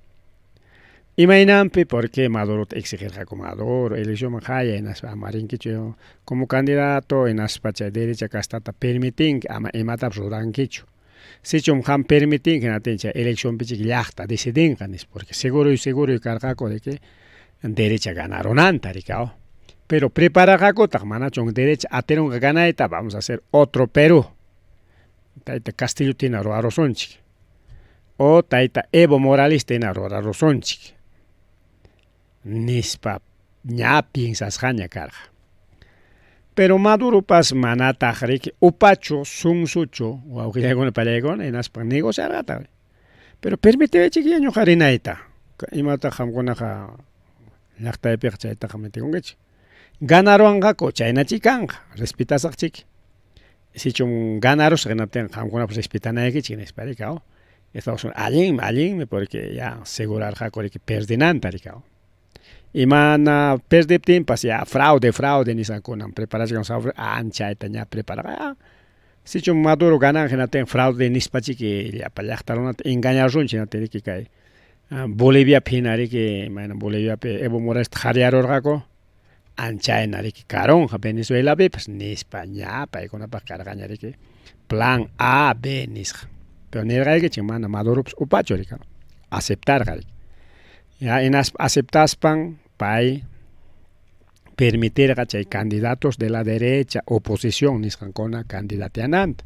Imaynanpi porque Madurota exigirqaku Maduro eleccionman hayay hinaspa ama rinkichu como candidato hinaspa chay derecha castata permitinki ama imatapas rurankichu. Sichum qam permitinki hinaptin chay eleccionpichik llaqta decidinqa nispa porque seguro y seguro karqaku de que derecha ganarunanta rikaw. Pero prepararqakutaq manachun derecha atirunqa ganayta vamos a hacer otro Perú. Tayta Castillo hina rurarusunchik. O tayta Evo Morales hina rurarusunchik. Nispa ña piensasqaña karqa. Pero Maduropas manataq riki upachu sunsuchu wawqillaykuna pallaykuna hinaspa negociarqataq. Pero permitiwaychikya ñuqa rinayta. Imataq qamkunaqa llaqtaypiqa chaytaqa mitikunkichik. Ganaruwanqaku chaynachik kanqa, respetasaqchik. Sichum ganarusaq hinaptinqa qamkunapas respetanaykichik nispa rikaw. Estados Unidos allinmi, allinmi porque ya asegurarqaku riki perdinanta rikaw. Y mana perdiptinpas ya fraude, fraude nisqakunam preparachkan anchayta ña prepararqa. Sichum Maduro ganan hinaptin fraude nispachiki llapa llaqta runata engañarunchik hinaptin riki kay Boliviapi hina riki imayna Boliviapi Evo Morales qhariyarurqaku anchayna riki karunqa Venezuelapipas nispa ña paykunapaq karqaña riki plan A, B nisqa. Pero nirqaykichik mana Maduropas upachu riki aceptarqa riki. Ya hinaspa aceptaspan pay permitirqa chay candidatos de la derecha, oposición nisqankuna candidateananta.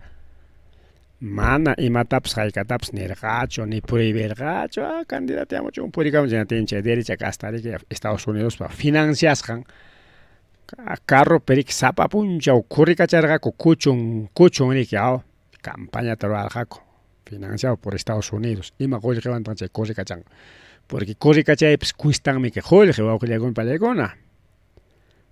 Mana imatapas haykatapas nirqachu, ni prohibirqachu, ah, candidateamuchun purikamuchun hinaptin chay derecha kasta riki Estados Unidospa financiasqan carropi riki sapa punchaw corrikacharqaku kuchun kuchun riki aw campañata rurarqaku financiado por Estados Unidos. Ima qullqiwantaq chay corrikachanqa? Porque corrikachaypas cuestanmi kay qullqi wawqillaykuna pallaykuna.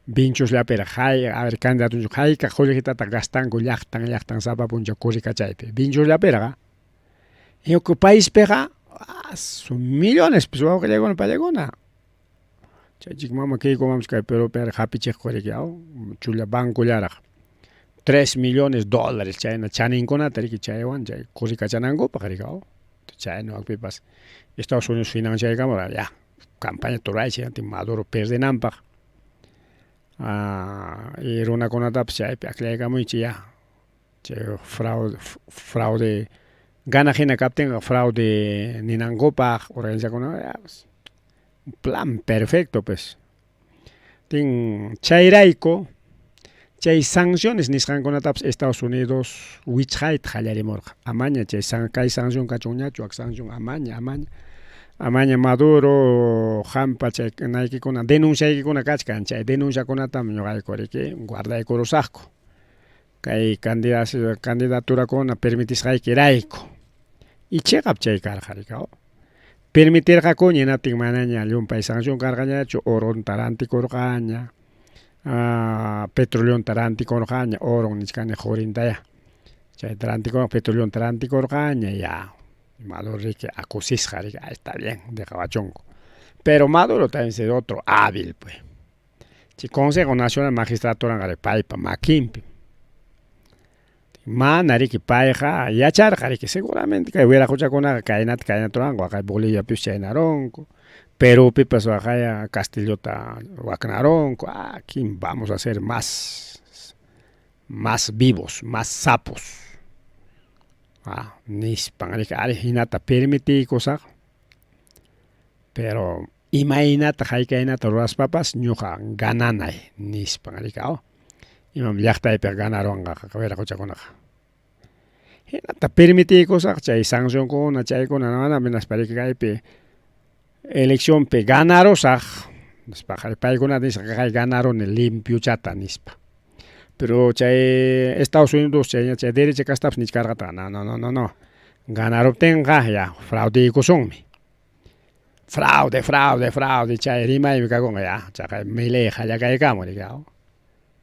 Vinchusllapiraq hay a ver candidato hayka qullqitataq gastanku llaqtan llaqtan sapa punchaw corrikachaypi. Vinchusllapirqa Ñuka paispiqa asu millones pues wawqillaykuna pallaykuna. Chaychik mama kaykumanpas kay Perupi hapichiqku riki aw chulla bancollaraq 3 millones dólares chayna chaninkunata riki chaywan chay corrikachanankupaq riki aw chayna wakpipas Estados Unidos financiaykamura ya campaña ruraychik hinaptin Maduro perdenanpaq y runakunatapas chaypi akllaykamuychik ya chay fraude fraude ganaq hina kaptinqa fraude ninankupaq organizakuna ya pues plan perfecto pues tin chayrayku chay sanciones nisqankunatapas Estados Unidos wichqayta qallarimurqa amaña chay kay sanción kachunñachu wak sanción amaña amaña amaña Maduro qampa chay naykikuna denunciaykikuna kachkan chay denunciakunatam ñuqayku riki guardaykurusaqku kay candidaturakuna permitisqaykirayku y chiqap chay karqa riki permitirqakuña hinaptin manaña llumpay sanción karqañachu oronta rantikurqaña petroleonta rantikurqaña oron nichkani qurintaya chayta rantikurqa petroleonta rantikurqaña ya Maduro riki akusisqa riki está bien dejawachunku pero Maduro también es otro hábil pues chay Consejo Nacional Magistraturanqa paypa makinpi mana riki payqa yacharqa riki seguramente kay wiraquchakunaqa kaynata kaynata ruranku waqay Boliviapipas chaynarunku Perupipas waqaya Castillota waknarunku aquí vamos a hacer más más vivos, más sapos nispan riki ari hinata permitiykusaq pero imaynata haykaynata ruraspapas ñuqa gananay nispan riki aw imam llaqtaypiqa ganaruwanqa wiraquchakunaqa hinata permitiykusaq chay sancionkuna chaykuna mana hinaspa riki kaypi eleccionpi ganarusaq nispaqa paykunata nisqa kay ganaruni limpiochata nispa pero chay Estados Unidos chay chay derecha kastapas nichkarqataq no no no no no ganaruptinqa ya fraudeykusunmi fraude fraude fraude chay rimaymi kakunqa ya chaqay Milei qallakaykamun riki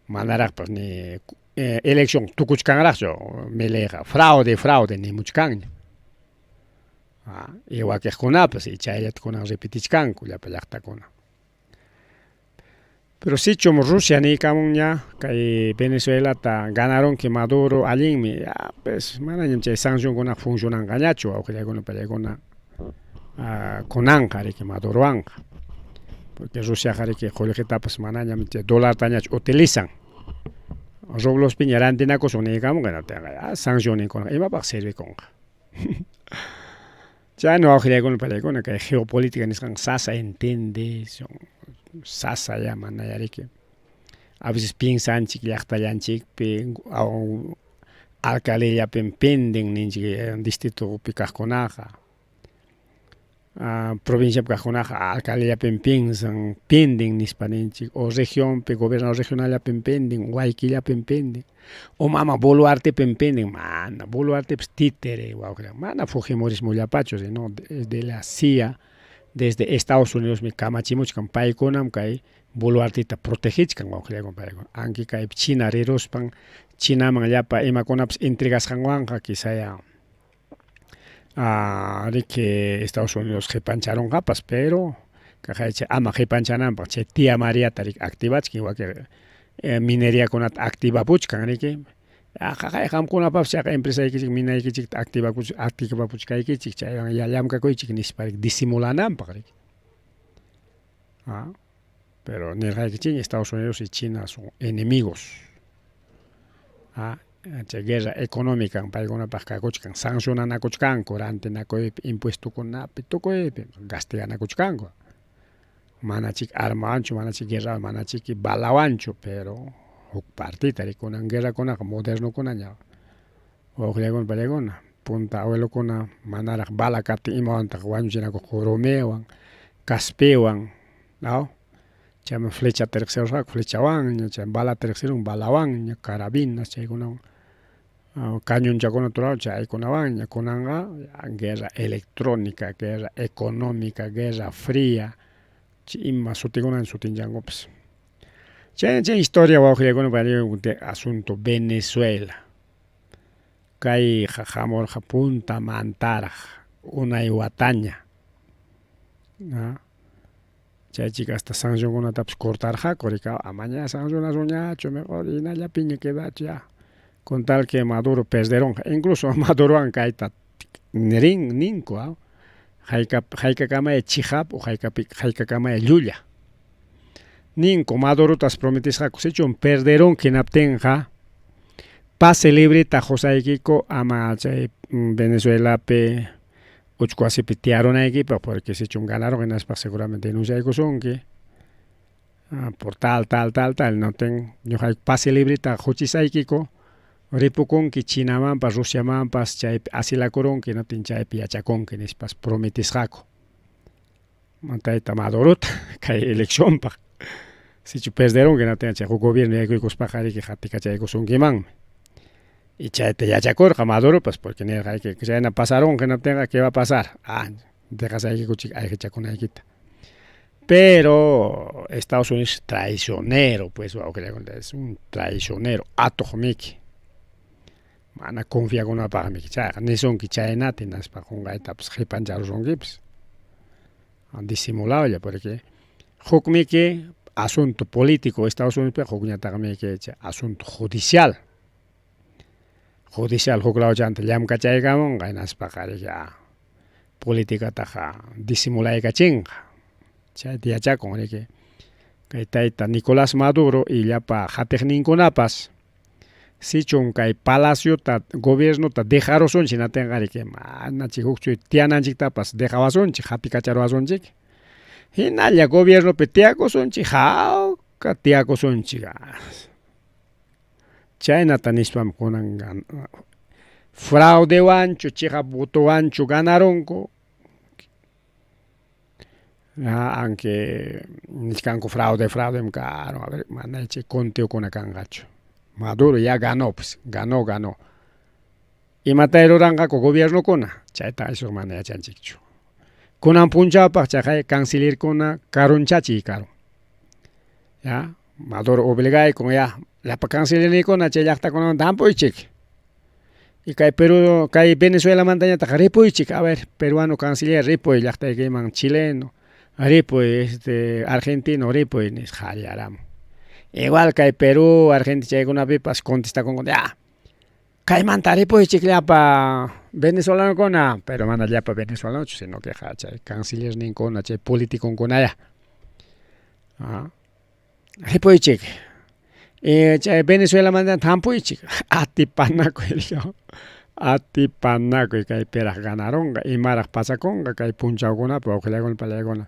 manaraqpas ni elección tukuchkanraqchu Mileiqa fraude fraude nimuchkanña y wakiqkunapas y chayllata kunan repetichkanku llapa llaqtakuna pero sichum Rusia niykamunña kay Venezuelata ganarunki Maduro allinmi ya pues manañam chay sancionkunaqa funcionanqañachu wawqillaykuna pallaykuna kunanqa riki Madurowanqa porque Rusiaqa riki qullqitapas manañam chay dolartañachu utilizan rublospiña rantinakusun niykamunqa hinaptinqa ya sancionninkunaqa imapaq servikunqa chayna wawqillaykuna pallaykuna kay geopolítica nisqanqa sasa entiende sasa ya manaya riki a veces piensanchik llaqtallanchikpi alcaldellapim penden ninchik distritopi kaqkunaqa provinciapi kaqkunaqa alcaldellapim piensan penden nispa ninchik o regionpi gobernador regionallapim penden waykillapim penden o mama Boluartepim penden mana Boluartepas títere wawqilla mana fujimorismollapachu sino de la CIA desde Estados Unidosmi kamachimuchkan paykunam kay Boluarteta protegichkan wawqillaykuna paykuna anki kay China riruspan Chinaman llapa imakunapas entregasqanwanqa quizaya riki Estados Unidos qipancharunqapas pero kaqaycha ama qipanchananpaq chay tía Mariata riki activachkan wakin mineriakunata activapuchkan riki qaqay qamkunapapas chaqa empresaykichik minaykichikta activapuchkaykichik chaywan ya llamkakuychik nispa riki disimulananpaq riki pero nirqaykichikña Estados Unidos y China son enemigos chay guerra económica paykunapaq kakuchkan sancionanakuchkanku rantinakuypi impuestokunapi tukuypi gastiganakuchkanku. Manachik armawanchu, manachik guerrawan, manachik balawanchu, pero huk partita rikunan guerrakunaqa modernokunaña wawqillakuna pallakuna punta abuelokuna manaraq bala kaptin imawantaq wañuchinakuqku rumiwan, kaspiwan, aw? Chayman flechata riqsirurqaku flechawanña, chay balata riqsirun balawanña, carabinas chaykunawan cañonchakuna turawan chaykunawanña kunanqa guerra electrónica, guerra económica, guerra fría, ima sutikunan sutinchankupas. Chay chay historia wawqillakuna asunto Venezuela. Kayqa hamurqa puntamantaraq unay wataña. Chaychik hasta sancionkunatapas cortarqaku rika amaña sancionasunñachu mejor hinallapiña quedachu ya. Con tal que Maduro perderonqa incluso Madurowan kayta rin ninku hayka haykakamaya chiqap o haykapi haykakamaya llulla. Ninku Madurotas prometisqaku sichum perderonki hinaptinqa pase libreta qusaykiku ama chay Venezuelapi uchku wasipi tiyarunaykipaq porque sichum ganarunki hinaspa seguramente denunciaykusunki por tal tal tal tal hinaptin ñuqayku pase libreta quchisaykiku ripukunki Chinamanpas Rusiamanpas chaypi asilakurunki hinaptin chaypi yachakunki nispas prometisqaku tayta Madurota kay eleccionpaq sichu perderunki hinaptinqa chay huk gobierno yaykuykuspaqa riki qatikachaykusunkimanmi y chayta yachakurqa Maduropas porque nirqayki chayna pasarunqa hinaptinqa qué va a pasar ah dejasaykikuchik ayqichakunaykita pero Estados Unidos traicionero pues wawqillakuna es un traicionero atuqmiki mana confiakunapaqmi chayqa nisunki chaynata hinaspa qunqaytapas qipancharusunkipas disimuladolla porque hukmiki asunto político Estados Unidospiqa hukñataqmiki chay asunto judicial judicial huk lawchanta llamkachaykamunqa hinaspaqa riki politicataqa disimulaykachinqa chayta yachakun riki kay tayta Nicolás Maduro y llapa qatiqninkunapas sichum kay palaciota gobiernota dejarusunchik hinaptinqa riki manachik hukchu tiyananchiktapas dejawasunchik hapikacharuwasunchik hinalla gobiernopi tiyakusunchik hawka tiyakusunchik chaynata nispam kunan fraudewanchu chiqap votowanchu ganarunku aunque nichkanku fraude fraudem karun a ver mana chay conteokuna kanqachu Maduro ya ganó pues ganó ganó imatay ruranqaku gobiernokuna chayta aswan mana yachanchikchu kunan punchawpaq chaqay cancillerkuna karunchachiy karun ya Maduro obligaykun ya llapa cancillerniykuna chay llaqtakunamanta hampuychik y kay Perú kay Venezuelamantañataq ripuychik a ver peruano canciller ripuy llaqtaykiman chileno ripuy este argentino ripuy nisqa qallaramun igual kay Perú Argentina chaykunapipas contestakunku ya kaymanta ripuychik llapa venezolanokuna pero mana llapa venezolanochu sino que chay cancillerninkuna chay politiconkunaya ripuychik chay Venezuelamanta hampuychik atipanakuy atipanakuy kaypiraq ganarunqa imaraq pasakunqa kay punchawkunapi wawqillakuna pallakuna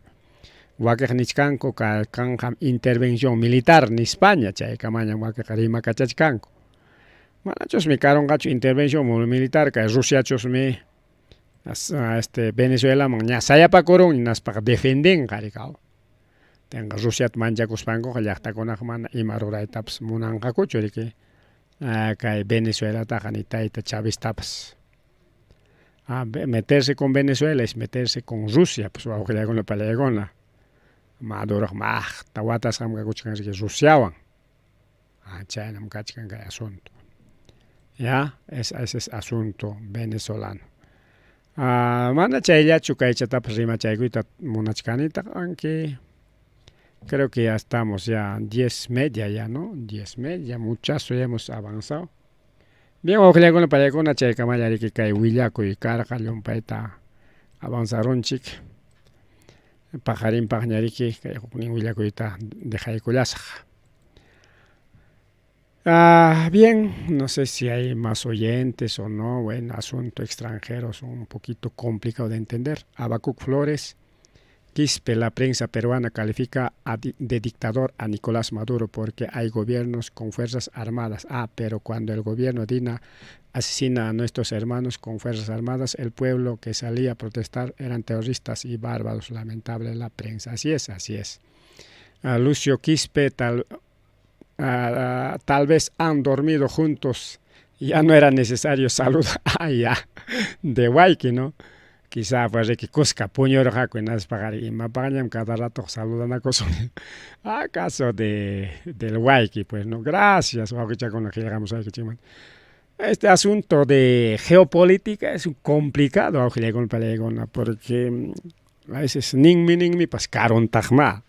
wakiq nichkanku kanqa intervención militar nispaña chaykamañam wakiqa rimakachachkanku manachusmi karunqachu intervención militar kay Rusiachusmi este Venezuelaman ña sayapakurun hinaspaqa defendenqa rikaw tenqa Rusiata manchakuspankuqa llaqtakunaqa mana ima ruraytapas munanqakuchu riki kay Venezuelataqa ni tayta Chaveztapas meterse con Venezuela es meterse con Rusia pues wawqillakuna pallakuna Maduroqa maqta watasqam kakuchkan riki Rusiawan chaynam kachkan kay asunto ya ese es asunto venezolano mana chayllachu kaychatapas rimachaykuyta munachkanitaq aunque creo que ya estamos ya 10:30 ya no 10:30 muchazo ya hemos avanzado bien wawqillakuna pallakuna chaykamalla riki kay willakuy karqa llumpayta avanzarunchik paqarinpaqña riki kay huknin willakuyta dejaykullasaq bien, no sé si hay más oyentes o no, bueno, asunto extranjero es un poquito complicado de entender. Habacuc Flores, Quispe, la prensa peruana califica de dictador a Nicolás Maduro porque hay gobiernos con fuerzas armadas. Ah, pero cuando el gobierno Dina asesina a nuestros hermanos con fuerzas armadas, el pueblo que salía a protestar eran terroristas y bárbaros. Lamentable la prensa. Así es, así es. A Lucio Quispe, tal, tal vez han dormido juntos. Ya no era necesario saludar. Ah, ya. De Guayqui, ¿no? Quizá pues riki kuska puñurqaku hinaspa imapaqñam cada rato saludanakusun. Acaso de del Guayqui, pues no. Gracias, wawqichakuna qillqamusqaykichikmanta. Este asunto de geopolítica es complicado, wawqillaykuna palaykuna, porque a veces ninmi ninmipas karuntaqmá.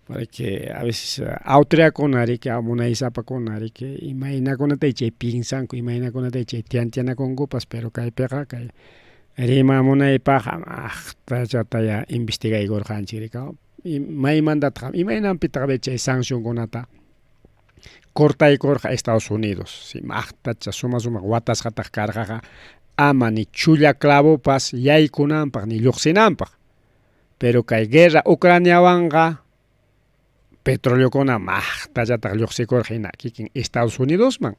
Porque a veces autoridadkuna riki munaysapakuna riki imaynakunata chay piensanku, imaynakunata chay tiantianakunkupas, pero kaypiqa kay rima munaypaqqa aqtachata investigaykurqanchik riki. Maymantataq imaynanpitaq chay sancionkunata cortaykurqa Estados Unidos. Si maqtacha suma sumaq watasqataq karqaqa ama ni chulla clavopas yaykunanpaq ni lluqsinanpaq. Pero kay guerra Ucraniawanqa petroleokuna maqtallataq lluqsikurqa hina kikin Estados Unidosman.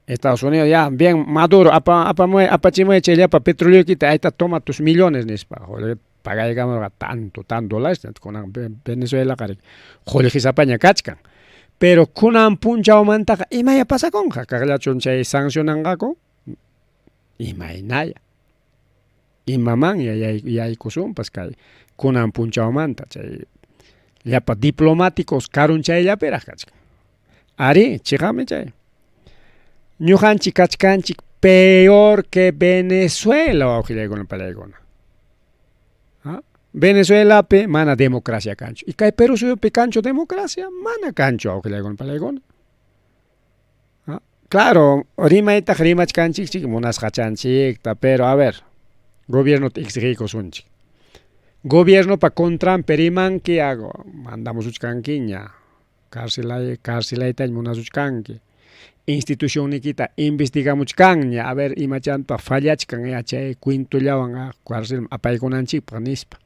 Estados Unidos ya bien Maduro apamuy apachimuy chay llapa petroleoykita ahí está toma tus millones nispa. Pagaykamurqa tanto tanto dólares kunan Venezuelaqa qullqisapaña kachkan. Pero kunan punchawmantaqa imaya pasakunqa kaqllachun chay sancionanqaku imaynaya. Imamanya yaykusunpas kay kunan punchawmanta chay llapa diplomáticos karunchayllapiraq kachkan. Ari, chiqami chay. Ñuqanchik kachkanchik peor que Venezuela, wawqillaykuna palaykuna. ¿Ah? Venezuelapi mana democracia kanchu. Y kay Perú suyupi kanchu democracia, mana kanchu wawqillaykuna palaykuna. ¿Ah? Claro, rimaytaq rimachkanchik munasqachanchikta, pero a ver, gobierno exigiykusunchik. Gobierno pa contranpi rimanki, hago, mandamusuchkankiña, carcelaytaña munasuchkanki. Institucionnikita investigamuchkanña, a ver imachantaq fallachkan ya chay cuentollawan cárcel apaykunanchikpaq nispa.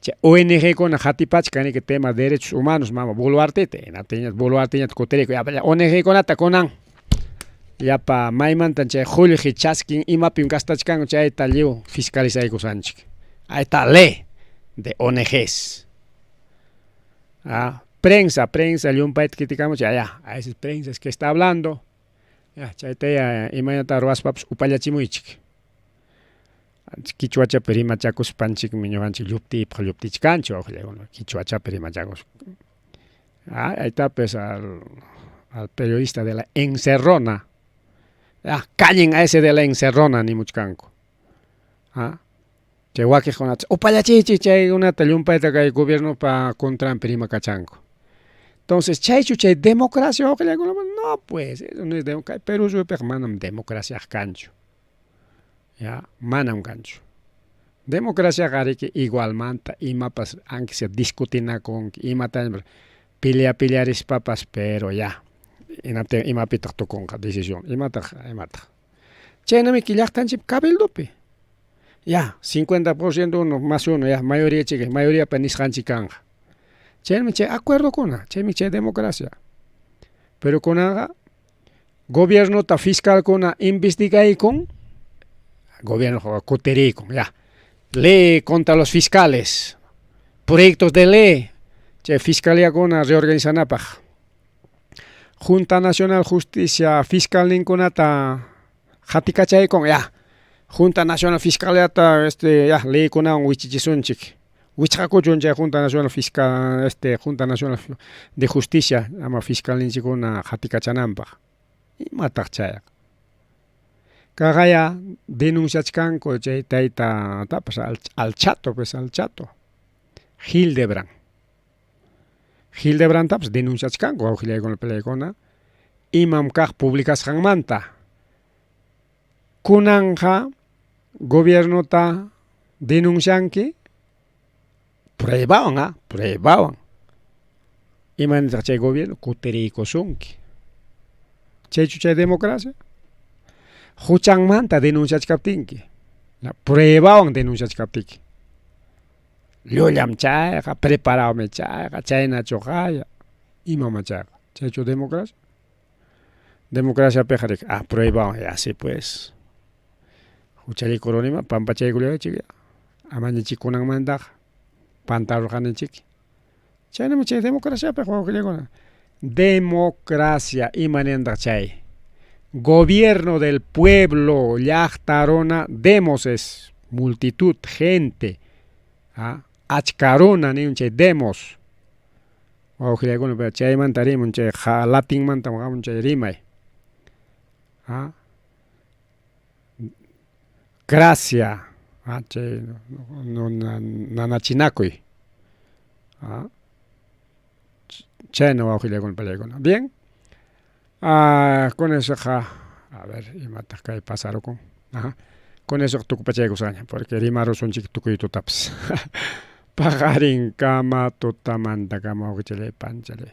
Chay ONG kuna qatipachkan riki tema derechos humanos mama Boluarteta, hinaptinña Boluarteñata kutiriyku ya ONG kunata kunan llapa maymantan chay qullqi chaskin imapim gastachkanku chayta lliw fiscalizaykusanchik. Ahí está ley de ONGs. Ah, prensa, prensa, llumpayta criticamos, ya, ya, a esas prensas que está hablando, ya, chayta ya, imaynata ruwaspapas upallachimuychik. Quichwachapi rimachakuspanchikmi ñuqanchik lluptiypaq lluptichkanchik, wawqillaykuna, quichwachapi rimachakuspa. Ah, ahí está pues al periodista de la encerrona. Ah, callen a ese de la encerrona nimuchkanku. Ah, chay wakiqkunata upallachiychik chaykunata llumpayta kay gobiernopa contranpi rimakachanku. Entonces, chaychu chay democracia wawqillaykuna, no pues, eso no es democracia. Perú suyupiqa manam democracia kanchu. Ya, manam kanchu. Democraciaqa riki igualmanta imapas aunque sea discutinakunki imata pelea pelearispapas, pero ya, imapitaq tukunqa decisión, imataq imataq. Chaynamiki llaqtanchik cabildopi. Ya, 50% uno más uno, ya, mayoría chika, mayoriapa nisqanchik kanqa. Chaymi chay acuerdokuna, chaymi chay democracia. Pero kunanqa gobiernota fiscalkuna investigaykun, gobierno kutirikun, ya. Ley contra los fiscales, proyectos de ley, chay fiscaliakuna reorganizanapaq. Junta Nacional Justicia Fiscal ninkunata qatikachaykun, ya. Junta Nacional Fiscaliata ya leykunawan wichichisunchik. Wichqakuchun chay Junta Nacional Fiscal, Junta Nacional de Justicia, ama fiscalninchikkuna qatikachananpaq. Imataq chayqa. Kaqaya denunciachkanku chay tayta tapas al chato, pues al chato. Hildebrandt. Hildebrantapas denunciachkanku wawqillaykuna palaykuna imam kaq publicasqanmanta. Kunanja gobiernota denuncianki pruebawan, pruebawan. Imanitaq chay gobierno kutiriykusunki. Chaychu chay democracia? Huchanmanta denunciachkaptinki. Pruebawan denunciachkaptiki. Llullam chayqa, preparadome chayqa, chaynachu qaya. Imamá chayqa? Chaychu democracia? Democraciapiqa riki apruebawan y así pues. Huchallikurunima pampachaykullaychik amañachik kunanmantaqa pantarurqanichik. Chaynami chay democraciapiqa wawqillakuna. Democracia ima nintaq chay? Gobierno del pueblo, llaqta runa, demos es multitud, gente. ¿Ah? Achka runa nin chay demos. Wawqillakuna, pero chaymanta rimun chay latinmanta hamun chay rimay. ¿Ah? Gracia, ¿ah? Chay nanachinakuy. ¿Ah? Chayna wawqillakuna pallaykuna. Bien. Ah, con esoqa, a ver, imataq kay pasarukun. Ajá. Con eso tukupachaykusqaña, porque rimarusunchik tukuy tutapas. Paqarinkama tutamantakama wawqichalay panchalay.